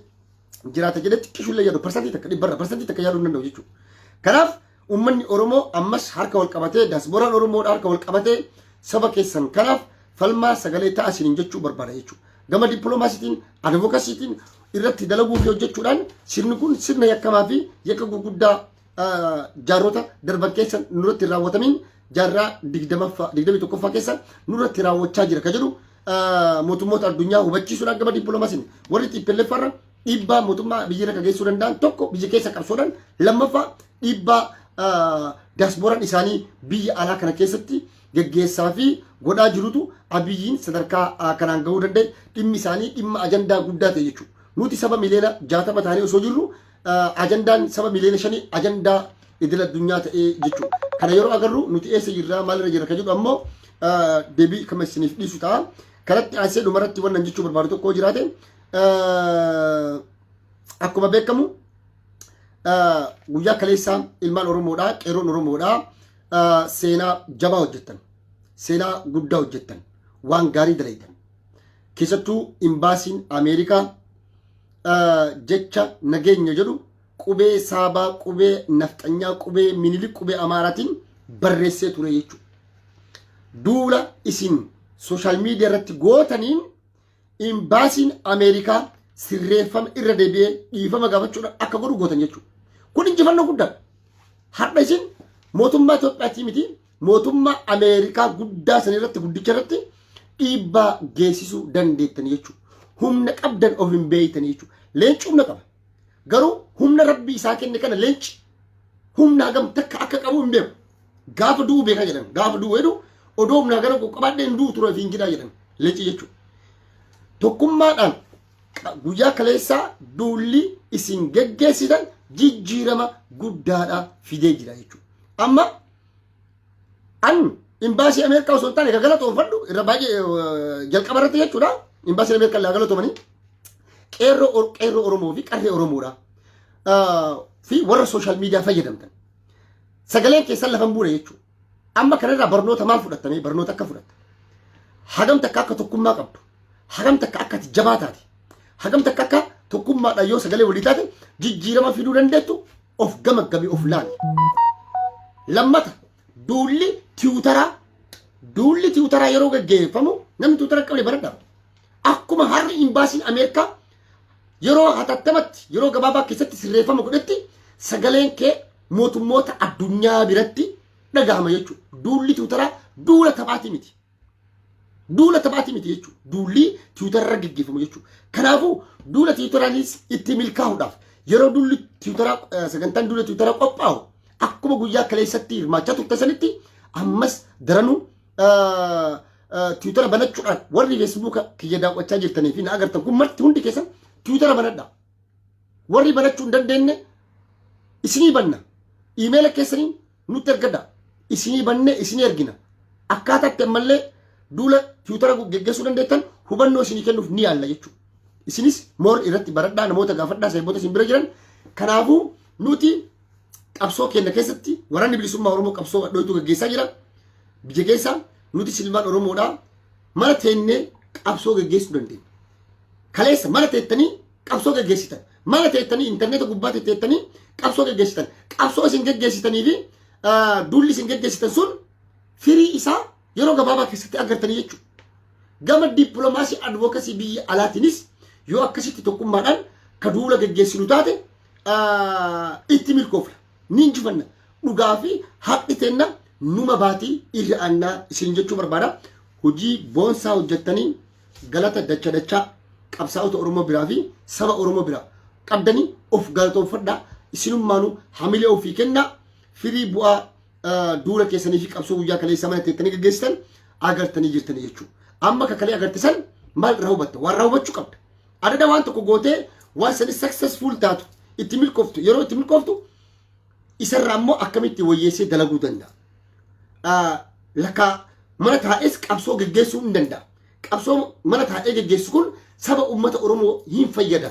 jiraata jedhee xiqqishullee yaadu 1% 1% yaaduu hin danda'u jechuudha. Kanaaf uummanni Oromoo ammas harka wal qabatee, daasbooraan Oromoodha harka wal qabatee saba keessan kanaaf falmaa sagalee ta'a isiniin jechuu barbaada jechuudha. Gama dippiloomaasiitiin, advocacytiin irratti dalaguu fi hojjechuudhaan sirni kun sirna yakkamaa fi yakka gurguddaa jaarrota darban keessa nurratti raawwatamiin jaarraa 20ffaa, 21ffaa keessa nurratti raawwachaa jira ka jedhu mootummoota addunyaa hubachiisuudhaan, gama dippiloomaasiin warri TPLF irra dhiibbaa mootummaa biyya irra geessuu danda'an, tokko biyya keessa qabsoodhaan, lammaffaa dhiibbaa daasbooraan isaanii biyya alaa kana keessatti geggeessaa fi godhaa jirutu Abiyyiin sadarkaa kanaan gahuu danda'e. Dhimmi isaanii dhimma ajandaa guddaa ta'e jechuudha. Nuti saba miliyoona 60 ta'anii osoo jirru ajandaan saba miliyoona 5 ajandaa idil addunyaa ta'ee jechuudha. Kana yeroo agarru nuti eessa jirra, maalirra jirra kan jedhu ammoo deebii kama isiniif dhiisu ta'a. Kanatti aansee dhumarratti wannan jechuu barbaadu tokko jiraate, akkuma beekamu guyyaa kaleessaa ilmaan Oromoodhaa, qeerroon Oromoodhaa seenaa jabaa hojjettan, seenaa guddaa hojjettan, waan gaarii dalaytan. Keessattuu imbaasiin Ameerikaa jecha nageenya jedhu qubee Saabaa, qubee nafxanyaa, qubee Minilik, qubee Amaaraatiin barreessee ture jechuudha. Duula isin social media irratti gootaniin imbaasiin Ameerikaa sirreeffama irra deebi'ee dhiifama gaafachuudhaan akka godhu gootan jechuudha. Kun injifannoo guddaadha. Har'a isin mootummaa Itoophiyaatii miti, mootummaa Ameerikaa guddaa san irratti, guddicha irratti dhiibbaa geessisuu dandeettan jechuudha. Humna qabdan of hin beeytan jechuudha. Leenci humna qaba. Garuu humna Rabbi isaa kenne kana leenci humna hagam takka akka qabu hin beeku. Gaafa du'u beeka jedhan. Gaafa du'u jedhu odoo humna hagana qabaadhee hin du'u ture fi hin jedhan leenci jechuudha. Tokkummaadhaan guyyaa kaleessaa duulli isin geggeessitan jijjiirama guddaadha fidee jira jechuudha. Amma an imbaasii Ameerikaa osoo hin taane ka galatoonfadhu irra baay'ee jalqaba irratti jechuudha. Imbaasii Ameerikaa illee galatoomanii, qeerroo Oromoo fi qarree Oromoodha. Fi warra social media fayyadamtan. Sagaleen keessan lafa hin buune jechuudha. Amma kanarraa barnoota maal fudhattamee, barnoota akka fudhatta? Hagam takka akka tokkummaa qabdu. Hagam takka akka ati jabaa taate. Hagam takka akka tokkummaadhaan yoo sagalee walii taate jijjiirama fiduu dandeettu of gamaggami, of laali. Lammata, duulli Twitteraa yeroo gaggeeffamu namni Twittera hin qabne baradha. Akkuma har'i imbaasiin Ameerikaa yeroo hatattamatti, yeroo gabaabaa keessatti sirreeffama godhetti, sagaleen kee mootummoota addunyaa biratti dhagahama jechuudha. Duulli Twitteraa duula taphaatii miti. Duula taphaatii miti jechuudha. Duulli Twitterarra gaggeeffamu jechuudha. Kanaafuu duula Twitteraanis itti milkaa'uudhaaf yeroo duulli Twitteraa, sagantaan duula Twitteraa qophaa'u Akkuma guyyaa kaleessatti hirmaachaa turtan sanitti ammas daranuu Twitter banachuudhaan, warri Facebook kiyya daawwachaa jirtanii fi na agartan kun marti hundi keessan Twitter banadha. Warri banachuu hin dandeenye isinii banna. Email keessanii nutti ergadha. Isinii bannee isinii ergina. Akkaataa itti ammallee duula Twitter geggeessuu dandeettan hubannoo isinii kennuuf ni yaalla jechuudha. Isinis more irratti baradhaa, namoota gaafadhaa, saayibboota isin bira jiran. Kanaafuu nuti qabsoo keenya keessatti waraanni bilisummaa Oromoo qabsoo hadhooytuu geggeessaa jira. Biyya keessa nuti silmaan Oromoodhaa mana teennee qabsoo geggeessuu dandeenya. Kaleessa mana teettanii qabsoo geggeessitan. Mana teettanii intarneeta gubbaa teettanii qabsoo geggeessitan. Qabsoo isin geggeessitanii fi duulli isin geggeessitan sun firii isaa yeroo gabaabaa keessatti agartanii jechuudha. Gama dippiloomaasii advocacy biyya alaatiinis yoo akkasitti tokkummaadhaan ka duula geggeessinu taate itti milkoofna. Ni injifanna. Dhugaa fi haqni teenna numa baatii irra aannaa isin jechuu barbaada. Hojii boonsaa hojjettanii galata dacha dachaa qabsaa'ota Oromoo biraa fi saba Oromoo biraa qabdanii of galatoonfadhaa. Isinummaanuu hamilee ofii kennaa, firii bu'aa duula keessanii fi qabsoo guyyaa kaleessaa mana teettanii gaggeessitan agartanii jirtanii jechuudha. Amma kakalee agartisan maal irraa hubatta? Waan irraa hubachuu qabda. Adada waan tokko gootee waan sani successful taatu, itti milkooftu, yeroo itti milkooftu isarraa immoo akkamitti wayyeessee dalaguu danda'a. Lakkaa mana taa'ees qabsoo geggeessuu hin danda'a. Qabsoo mana taa'ee geggeessu kun saba uummata Oromoo hin fayyada.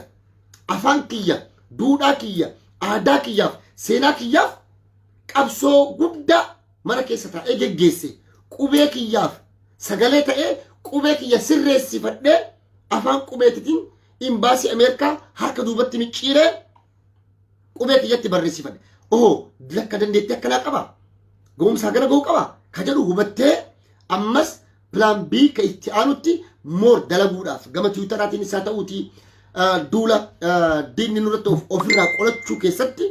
Afaan kiyya, duudhaa kiyya, aadaa kiyyaaf, seenaa kiyyaaf qabsoo guddaa mana keessa taa'ee geggeesse, qubee kiyyaaf sagalee ta'ee, qubee kiyya sirreessifadhee, afaan qubeetitiin imbaasii Ameerikaa harka duubatti micciiree qubee kiyyatti barreessifadhe. Oh, lakka dandeettii akkanaa qaba. Ga'umsaa gana ga'uu qaba. Ka jedhu hubattee ammas plan B ka itti aanutti more dalaguudhaaf gama Twitteraatiin isaa ta'uutii duula diinni nurratti of ofirraa qolachuu keessatti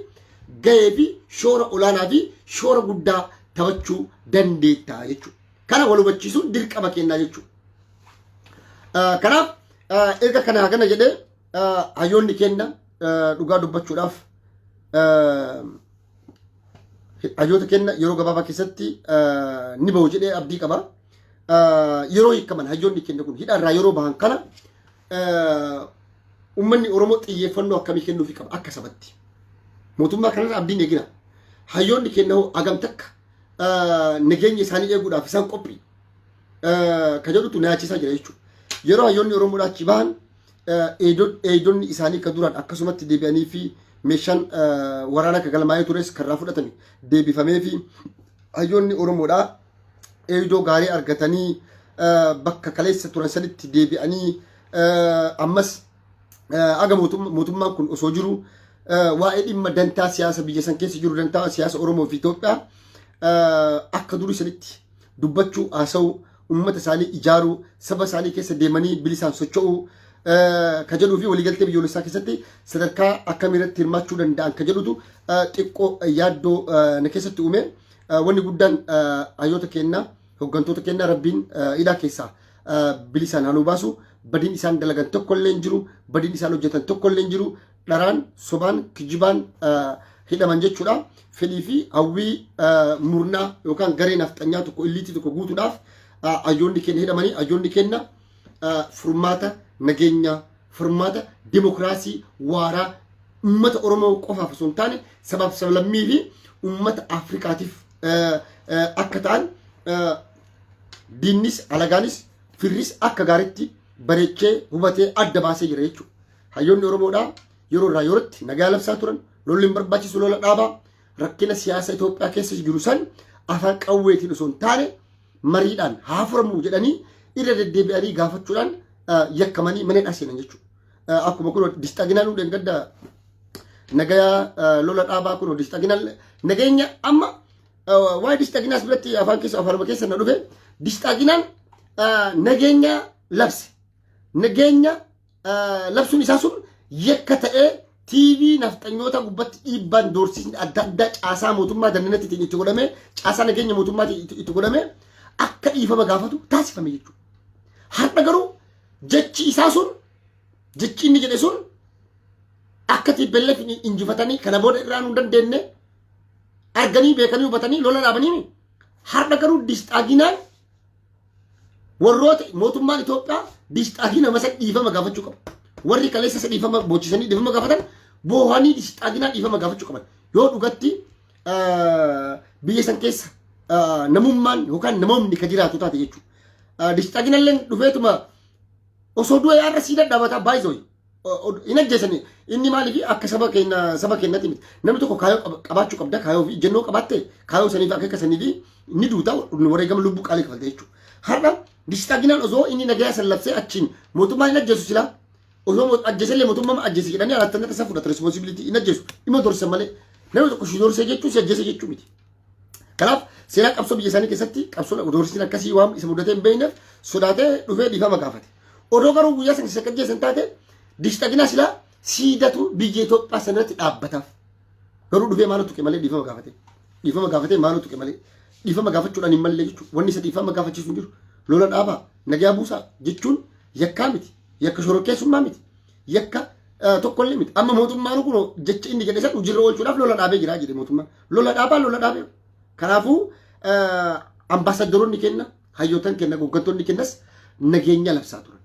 gahee fi shoora olaanaa fi shoora guddaa taphachuu dandeetta jechuudha. Kana wal hubachiisuun dirqama kennaa jechuudha. Kanaaf erga kana kana jedhee, hayyoonni kenna, dhugaa dubbachuudhaaf hayyoota kenna yeroo gabaabaa keessatti ni bahu jedhee abdii qaba. Yeroo hiikaman, hayyoonni kenna kun hidhaarraa yeroo bahan kana uummanni Oromoo xiyyeeffannoo akkamii kennuufi qaba akka sabatti? Mootummaa kanarra abdiin eegina. Hayyoonni kenna hoo hagam takka nageenya isaanii eeguudhaaf isaan qophii ka jedhutu na yaachisaa jira jechuudha. Yeroo hayyoonni Oromoodhaa achi bahan eegdonni isaanii ka duraan akkasumatti deebi'anii fi meeshaan waraanaa ka galmaa'ee tures karraa fudhatame deebifamee fi hayyoonni Oromoodhaa eegdoo gaarii argatanii bakka kaleessa turan sanitti deebi'anii, ammas aga mootummaan kun osoo jiru waa'ee dhimma dantaa siyaasa biyya san keessa jiru, dantaa siyaasa Oromoo fi Itoophiyaa akka durii sanitti dubbachuu, haasa'uu, uummata isaanii ijaaruu, saba isaanii keessa deemanii bilisaan socho'uu ka jedhuu fi waliigaltee biyyoolessaa keessatti sadarkaa akkamiirratti hirmaachuu danda'an ka jedhutu xiqqoo yaaddoo na keessatti uume. Wanni guddaan hayyoota keenna, hooggantoota keenna rabbiin hidhaa keessaa bilisaan haa nu baasu. Badiin isaan dalagan tokko illee hin jiru. Badiin isaan hojjetan tokko illee hin jiru. Dharaan, sobaan, kijibaan hidhaman jechuudha. Fedhii fi hawwii murnaa yookaan garee nafxanyaa tokko, illiitii tokko guutuudhaaf hayyoonni keenya hidhamanii. Hayyoonni keenya furmaata nageenyaa, furmaata dimokiraasii waaraa uummata Oromoo qofaaf osoo hin taane sabaaf sablammii fi uummata Afrikaatiif akka ta'an diinnis, alagaanis, firris akka gaariitti bareechee hubatee adda baasee jira jechuudha. Hayyoonni Oromoodhaa yeroo irraa yerootti nagaa labsaa turan, lolli hin barbaachisu, lola dhaabaa, rakkina siyaasa Itoophiyaa keessa jiru san afaan qawweetiin osoo hin taane mariidhaan haa furamuu jedhanii irra deddeebi'anii gaafachuudhaan yakkamanii mana hidhaa seenan jechuudha. Akkuma kun disxaginaan nu dheengadda nagayaa lola dhaabaa, kun disxaginaan nageenya amma waa'ee disxaginaas biratti afaan keessa afaanuma keessa na dhufe. Disxaginaan nageenya labse. Nageenya labsuun isaa sun yakka ta'ee TV nafxanyoota gubbatti dhiibbaan doorsisni adda addaa caasaa mootummaa dandanattiin itti godhamee, caasaa nageenya mootummaatiin itti godhamee akka dhiifama gaafatu taasifame jechuudha. Har'a garuu jechi isaa sun, jechi inni jedhe sun akka TPLF injifatanii kana booda irraa nu dandeenye Arganii beekanii hubatanii lola dhaabanii. Har'a garuu disxaaginaan warroota mootummaan Itoophiyaa disxaagina masa dhiifama gaafachuu qaba. Warri kaleessa isa dhiifama boochisanii dhiifama gaafatan boohanii disxaaginaa dhiifama gaafachuu qaban. Yoo dhugatti biyya san keessa namummaan yookaan namoonni ka jiraatu taate jechuudha. Disxaaginallee dhufeetuma osoo du'e har'a sii dadhabataa baay'isoo hin ajjeesanii. Inni maaliif akka saba keenya saba keenyatti miti. Namni tokko kaayoo qabaachuu qabda. Kaayoo fi ejjennoo qabaatte kaayoo saniif akeeka sanii fi ni duuta, wareegama lubbuu qaalii kafalte jechuudha. Har'a disxaaginaan osoo inni nagayaa san labsee achiin mootummaan hin ajjeesu silaa. Osoo ajjeesellee mootummaan ajjeese jedhanii alattannata isa fudhata responsibility. Hin ajjeesu, dhimma dorsan malee. Namni tokko si dorsee jechuun si ajjeese jechuu miti. Kanaaf seenaa qabsoo biyya isaanii keessatti qabsoo dorsisiin akkasii waan isa mudatee hin beekneef sodaatee dhufee dhiifama gaafate. Odoo garuu guyyaa sana isa ajjeesan taate disxaaginaa silaa siidatu biyya Itoophiyaa sanarratti dhaabbataaf. Garuu dhufee maaloo tuqe malee dhiifama gaafate. Dhiifama gaafatee maaloo tuqe malee. Dhiifama gaafachuudhaan hin mallee jechuudha. Wanni isa dhiifama gaafachiisu hin jiru. Lola dhaabaa, nagaa buusaa jechuun yakkaa miti. Yakka shororkeessummaa miti. Yakka tokkollee miti. Amma mootummaan kun jecha inni jedhe san hojiirra oolchuudhaaf lola dhaabee jira jedhe mootummaan. Lola dhaabaa, lola dhaabee. Kanaafuu ambaasaddaroonni kenna, hayyootan kenna, hooggantoonni kennas nageenya labsaa turan.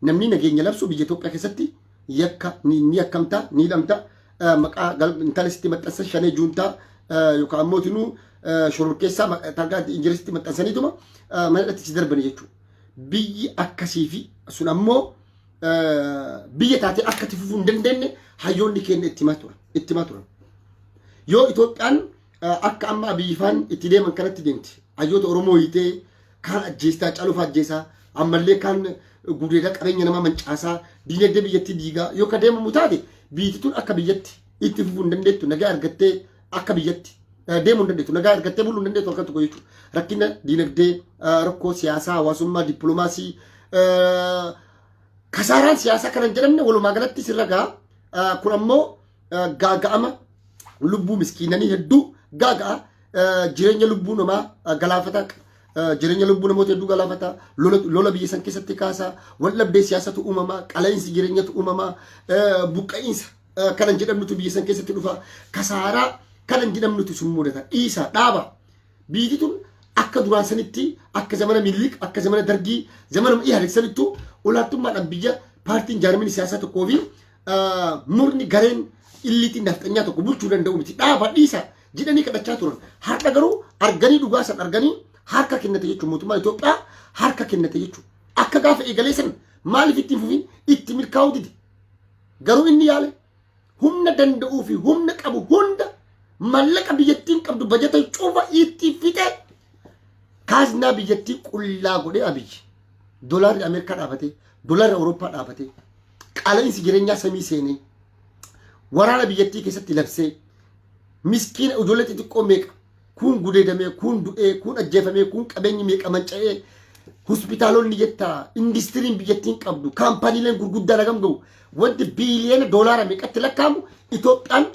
Namni nageenya labsu biyya Itoophiyaa keessatti yakka ni yakkamta, ni hidhamta. Maqaa intala sitti maxxansan, shanee, juuntaa yookaan ammoo tinuu shororkeessaa targaa Ingilizitti maxxansaniituma mana hidhatti si darbani jechuudha. Biyyi akkasii fi sun ammoo biyya taatee akka itti fufuu hin dandeenye hayyoonni keenya itti himaa turan. Itti himaa turan. Yoo Itoophiyaan akka amma Abiyyi faan itti deeman kanatti deemti. Hayyoota Oromoo hiitee, kaan ajjeestaa, Caaluu fa'aa ajjeesaa, ammallee kaan gudeedaa, qabeenya namaa mancaasaa, diinagdee biyyattii diigaa yoo ka deemamu taate, biyyi tun akka biyyatti itti fufuu hin dandeettu. Nagaa argattee akka biyyatti deemuu hin dandeettu, nagaa argattee buluu hin dandeettu halkan tokko jechuudha. Rakkina diinagdee, rakkoo siyaasaa, hawaasummaa, dippiloomaasii, kasaaraan siyaasaa kana hin jedhamne walumaa galatti sirra ga'a. Kun ammoo gaaga'ama lubbuu miskiinanii hedduu gaaga'a, jireenya lubbuu namaa galaafata, jireenya lubbuu namoota hedduu galaafata, lola biyya san keessatti kaasa, wal dhabdee siyaasatu uumamaa, qala'iinsi jireenyatu uumamaa, buqqa'iinsa kana hin jedhamnutu biyya san keessatti dhufa, kasaaraa kana hin jedhamnutu sun mudata. Dhiisa, dhaaba. Biyyi tun akka duraan sanitti, akka zamana Minilik, akka zamana Dargii, zamana Ihaadig sanittu olaantummaadhaan biyya paartiin jaarmini siyaasaa tokkoo fi murni gareen illiitiin nafxanyaa tokko bulchuu danda'u miti. Dhaaba, dhiisa jedhanii kadhachaa turan. Har'a garuu arganii, dhugaa san arganii harka kennate jechuun, mootummaan Itoophiyaa harka kennate jechuudha. Akka gaafa eegalee san maaliif ittiin fufin itti milkaa'uu dide? Garuu inni yaale humna danda'uu fi humna qabu hunda, mallaqa biyyattiin qabdu, bajata cufa itti fixe, kaaznaa biyyattii qullaa godhee. Abiyyi dolaarri Ameerikaa dhaabatee, dolaarri Awurooppaa dhaabatee, qaala'insi jireenyaa samii seenee, waraana biyyattii keessatti labsee, miskiina ijoollee xixiqqoo meeqa kuun gudeedamee, kuun du'ee, kuun ajjeefamee, kuun qabeenyi meeqa manca'ee, hospitaalonni jettaa, indistiriin biyyattiin qabdu, kaampaniileen gurguddaan hagam ga'u, wanti biiliyoona doolaara meeqatti lakkaa'amu, Itoophiyaan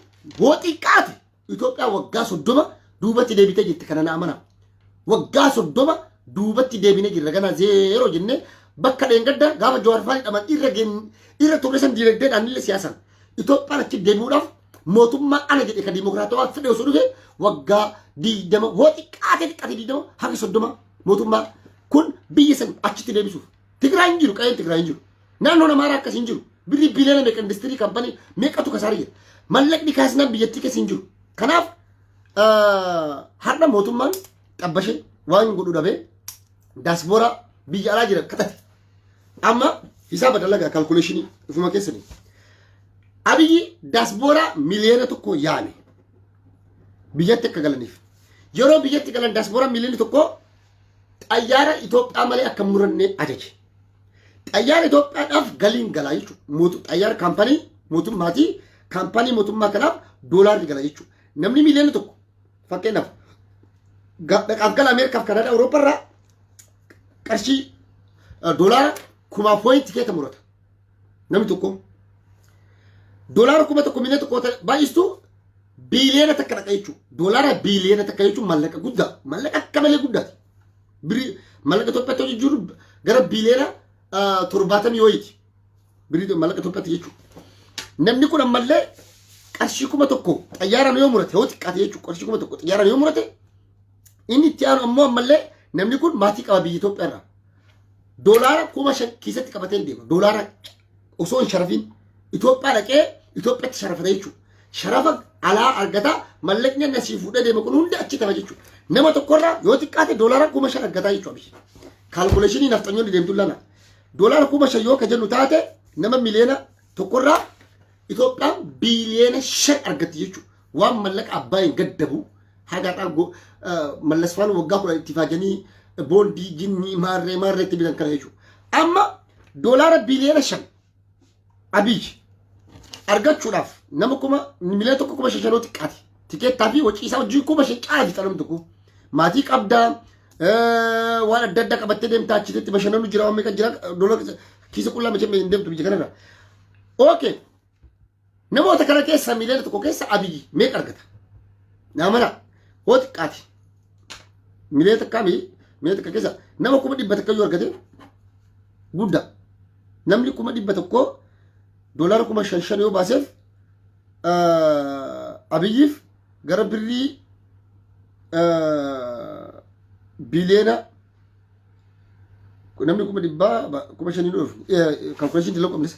hoo xiqqaate Itoophiyaan waggaa 30 duubatti deebitee jirti. Kana na amana. Waggaa 30 duubatti deebinee jirra. Ganaa zeeroo jennee bakka dheengadda gaafa Jawaar faan hidhaman irra irra turre san diinagdeedhaan illee siyaasaan Itoophiyaan achi deebi'uudhaaf mootummaa ana jedhe ka dimokiraatawaa fedhe osoo dhufe waggaa 20, hoo xiqqaate xiqqaate 20 haga 30 mootummaa kun biyya san achitti deebisuuf. Tigraay hin jiru, qa'een Tigraay hin jiru. Naannoon Amaaraa akkas hin jiru. Birrii biliyoona meeqa, industirii kaampanii meeqatu kasaara jira. Mallaqni kaasnaan biyyattii keessa hin jiru. Kanaaf har'a mootummaan xabbashee waan godhu dhabee daaspooraa biyya alaa jira kadhate. Amma hisaaba dalagaa, calculation ifuma keessanii. Abiyyi daaspooraa 1 miliyoona yaame biyyatti akka galaniif. Yeroo biyyatti galan daaspooraa 1 miliyoona xayyaara Itoophiyaa malee akka hin muranne ajaje. Xayyaara Itoophiyaadhaaf galiin galaa jechuudha. Xayyaara kaampanii mootummaati. Kaampanii mootummaa kanaaf doolaarri gala jechuudha. Namni 1 miliyoona fakkeenyaaf dhaqaaf gala Ameerikaaf, Kanaadaa, Awurooppaa irraa qarshii doolaara kumaaf wayii tikeeta murata. Namni tokko doolaara 1000 1 miliyoona baay'istu 1 biiliyoona dhaqa jechuudha. Doolaara 1 biiliyoona jechuun maallaqa guddaa, maallaqa akka malee guddaati. Birii maallaqa Itoophiyaatti hojii jiru gara 70 biliyoona wayiiti. Birii maallaqa Itoophiyaatti jechuudha. Namni kun ammallee Qarshii 1000 xayyaaraan yoo murate, yoo xiqqaate jechuudha, qarshii 1000 xayyaaraan yoo murate, inni itti aanu ammoo ammallee namni kun maatii qaba biyya Itoophiyaa irraa. Doolaara 5000 kiisatti qabatee deema. Doolaara osoo hin sharafiin Itoophiyaa dhaqee Itoophiyaatti sharafata jechuudha. Sharafa alaa argata, mallaqni inni asii fuudhee deema kun hundi achi ta'a jechuudha. Nama tokkorraa yoo xiqqaate doolaara 5000 argataa jechuudha. Calculation nafxanyoonni deemtu lana. Doolaara 5000 yoo ka jennu taate, nama miliyoona tokkorraa Itoophiyaan biiliyoona 5 argatti jechuudha. Waan mallaqa abbaa hin gaddabu haga mallas faana waggaa 10 itti faajanii boondii jinnii maarree maarree itti bitan kana jechuudha. Amma doolaara biiliyoona 5 Abiyyi argachuudhaaf nama 1,000,000 5,000 xiqqaate. Tikeettaa fi hojii isaa hojii 5000 caalaa fixa namni tokko. Maatii qabdaa, waan adda addaa qabattee deemtaa, achitti bashannanu jira, waan meeqa jira, doolaara kiisa qullaa machee hin deemtu biyya kanarra. Okay. Namoota kana keessa 1,000,000 keessa Abiyyi meeqa argata? Naamana hoo xiqqaate. 1,000,000 1,000,000 keessa nama 100,000 yoo argate guddaa. Namni 100,000 doolaara 5000 yoo baaseef, Abiyyiif gara birrii biliyoona namni 100,000 5,000 dhufu calculation dila qabnes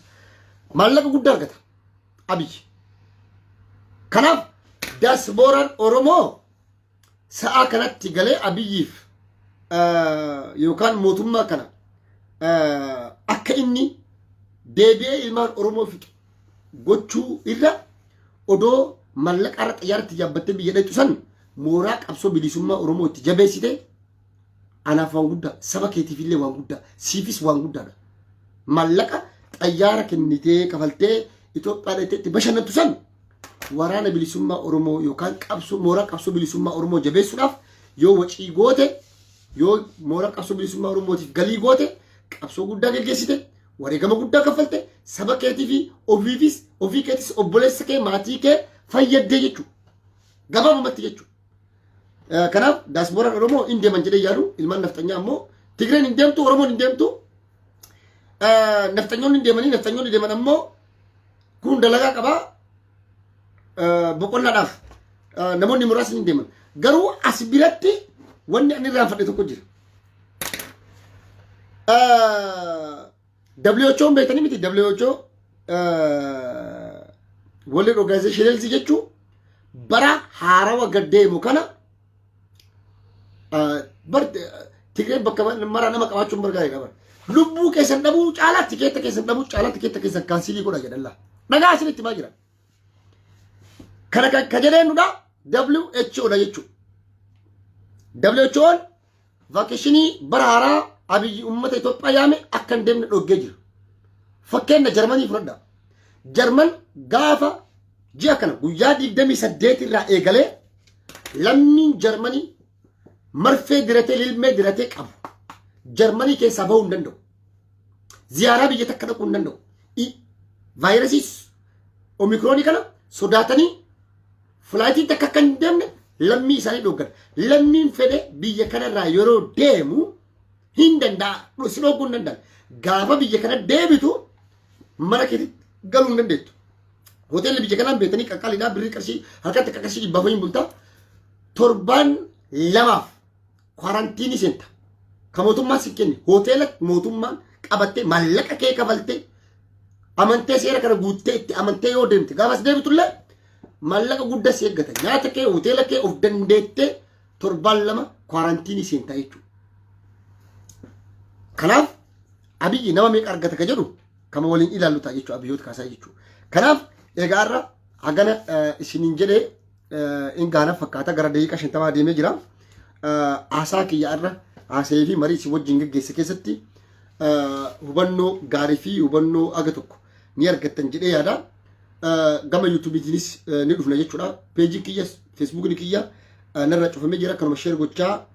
maallaqa guddaa argata Abiyyi. Kanaaf diasporaan Oromoo sa'a kanatti galee Abiyyiif yookaan mootummaa kana akka inni deebi'ee ilmaan Oromoo fixu gochuu irra, odoo mallaqa irra xiyyaarratti yaabbattee biyya dheetu san mooraa qabsoo bilisummaa Oromoo itti jabeessite anaaf waan guddaa, saba keetiif illee waan guddaa, siifis waan guddaadha. Mallaqa xayyaara kennitee kafaltee Itoophiyaa dheettee itti bashannantu san waraana bilisummaa Oromoo yookaan qabsoo mooraa qabsoo bilisummaa Oromoo jabeessuudhaaf yoo wacii goote, yoo mooraa qabsoo bilisummaa Oromootiif galii goote, qabsoo guddaa geggeessite, wareegama guddaa kaffalte, saba keetii fi ofiifis, ofii keetis, obboleessa kee, maatii kee fayyaddee jechuudha. Gabaabumatti jechuudha. Kanaaf diasporaan Oromoo hin deeman jedhee yaadu. Ilmaan nafxanyaa ammoo Tigreen hin deemtu, Oromoon hin deemtu, nafxanyoonni hin deemanii. Nafxanyoonni deeman ammoo kun dalagaa qabaa, boqonnaadhaaf namoonni muraasni hin deeman. Garuu as biratti wanni ani irraanfadhe tokko jira. WHO beektanii miti? WHO, World Organization Health jechuun, bara haarawa gaddeemu kana bar Tigreen bakka mara nama qabaachuun bargaa'e qaba. Lubbuu keessan dhabuu caalaa, tikeetta keessan dhabuu caalaa, tikeetta keessan cancel godha jedhalla. Dhagaa isinitti himaa jira. Kana ka jedheenudha WHO dha jechuudha. WHO'n vacation bara haaraa Abiyyi uummata Itoophiyaa yaame akka hin deemne dhoggee jira. Fakkeenya Jarmanii fudhadha. Jarman gaafa ji'a kana guyyaa 28 irraa eegalee lammiin Jarmanii marfee diratee, lilmee diratee qabu Jarmanii keessaa bahuu hin danda'u. Ziyaaraa biyya takka dhaquu hin danda'u. Vaayirasii omikroonii kana sodaatanii flightiin takka akka hin deemne lammii isaanii dhoggan. Lammiin fedhe biyya kanarraa yeroo deemu hin danda'a. Si dhogguu hin danda'an. Gaafa biyya kana deebitu mana keetti galuu hin dandeettu. Hoteelli biyya kanaan beektanii qaqqaaliidhaa, birrii qarshii harkatti akka qarshii 400 hin bultaa. Torbaan lamaaf quarantine seenta. Ka mootummaan si kenne hoteela mootummaan qabattee, maallaqa kee kafaltee, amantee, seera kana guuttee, itti amantee yoo deemte, gaafas deebitullee maallaqa guddaa si eeggata. Nyaata kee, hoteela kee of dandeettee torbaan 2 quarantine seentaa jechuudha. Kanaaf Abiyyi nama meeqa argata ka jedhu kama waliin ilaallu ta'a jechuudha, Abiyyoota kaasaa jechuudha. Kanaaf egaa har'a hagana isiniin jedhee in gaana fakkaata, gara daqiiqaa 50 deemee jira. Haasaa kiyya har'a haasa'ee fi marii isin wajjin geggeesse keessatti hubannoo gaarii fi hubannoo aga tokko ni argattan jedhee yaada. Gama YouTubeiitiinis ni dhufna jechuudha. Pageiin kiyya, Facebookni kiyya narra cufamee jira. Kanuma share gochaa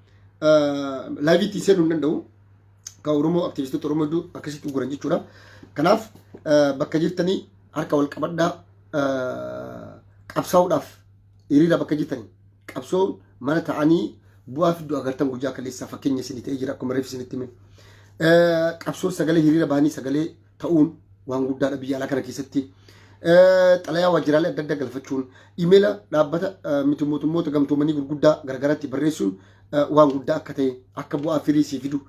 liveiitti seenuu hin danda'u. Kan Oromoo, aktivistoota Oromoo hedduu akkasitti uguran jechuudha. Kanaaf bakka jirtanii harka wal qabadhaa, qabsaa'uudhaaf hiriira bakka jirtanii. Qabsoon mana ta'anii bu'aa fidduu agartan guyyaa kaleessaa fakkeenya isinii ta'ee jira, akkuma reef isinitti hime. Qabsoon sagalee hiriira bahanii sagalee ta'uun waan guddaadha biyya alaa kana keessatti. Xalayaa waajjiraalee adda addaa galfachuun, imeela dhaabbata miti mootummoota gamtoomanii gurguddaa garagaratti barreessuun waan guddaa akka ta'e, akka bu'aa firii sii fidu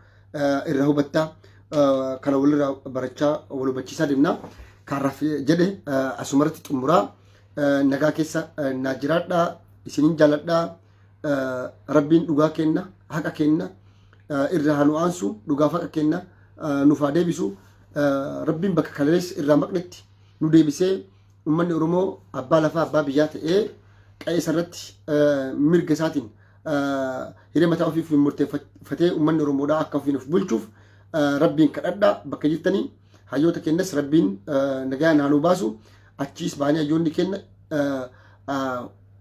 irraa hubattaa. Kana walirraa barachaa wal hubachiisaa deemna. Kaarraaf jedhe asumarratti xumuraa. Nagaa keessa naa jiraadhaa, isinin jaaladhaa. Rabbiin dhugaa kenna, haqa kenna irraa haa nu aansu, dhugaaf haqa kenna nuuf haa deebisu. Rabbiin bakka kaleessa irraa maqnetti nu deebisee, uummanni Oromoo abbaa lafaa, abbaa biyyaa ta'ee, qa'ee isarratti mirga isaatiin hiree mataa ofiif murteeffatee, uummanni Oromoodhaa akka ofiin of bulchuuf Rabbiin kadhadhaa bakka jirtanii. Hayyoota kennas Rabbiin nagaan haa nu baasu. Achiis baanii hayyoonni kenna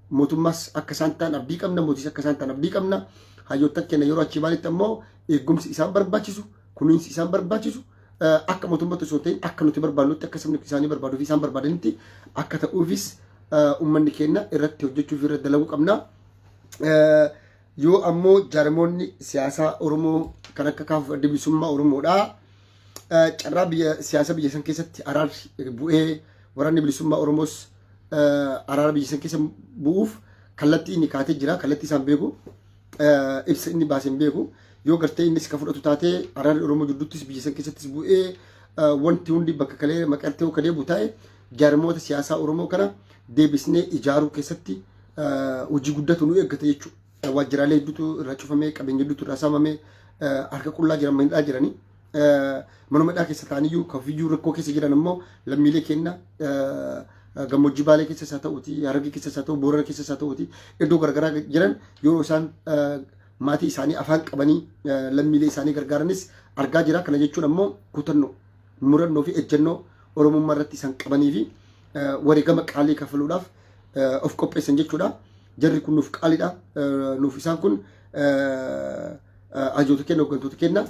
mootummaas akka isaan ta'an abdii qabna, mootiis akka isaan ta'an abdii qabna. Hayyoota keenya yeroo achii baanitti ammoo eegumsi isaan barbaachisu, kunuunsi isaan barbaachisu akka mootummaatti osoo hin ta'in akka nuti barbaadnutti, akka sabni isaanii barbaaduu fi isaan barbaadanitti akka ta'uufis uummanni keenya irratti hojjechuu fi irratti dalaguu qabna. Yoo ammoo jaarmoonni siyaasaa Oromoo kan akka kaaf Adda Bilisummaa Oromoodhaa carraa biyya siyaasa biyya san keessatti araarri bu'ee, waraanni bilisummaa Oromoos araara biyya san keessa bu'uuf kallattii inni kaatee jira. Kallattii isaan beeku, ibsa inni baasee hin beeku. Yoo gartee innis ka fudhatu taatee, araarri Oromoo jidduuttis biyya san keessattis bu'ee, wanti hundi bakka kalee maqartee yoo deebi'u ta'e, jaarmoota siyaasaa Oromoo kana deebisnee ijaaruu keessatti hojii guddatu nu eeggata jechuudha. Waajjiraalee hedduutu irraa cufamee, qabeenya hedduutu irraa saamamee, harka qullaa jiran, manidhaa jiranii. Manuma hidhaa keessa ta'aniyyuu kafiyyuu rakkoo keessa jiran immoo lammiilee keenya gammoojjii Baalee keessas haa ta'uuti, Harargee keessas haa ta'u, Boorana keessas haa ta'uuti, iddoo garaagaraa jiran yeroo isaan maatii isaanii afaan qabanii lammiilee isaanii gargaaranis argaa jira. Kana jechuun ammoo kutannoo, murannoo fi ejjennoo Oromummaa irratti isaan qabanii fi wareegama qaalii kafaluudhaaf of qopheessan jechuudha. Jarri kun nuuf qaaliidha. Nuuf isaan kun ajoota keenya, hooggantoota keenya.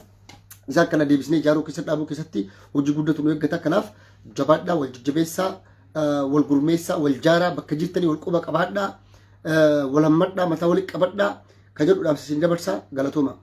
Isaan kana deebisnee ijaaruu keessatti, dhaabuu keessatti hojii guddatu nu eeggata. Kanaaf jabaadhaa, wal jajjabeessaa, wal gurmeessaa, wal jaaraa, bakka jirtanii wal quba qabaadhaa, wal hammadhaa, mataa walitti qabadhaa kan jedhu dhaamsa isin dabarsaa. Galatooma.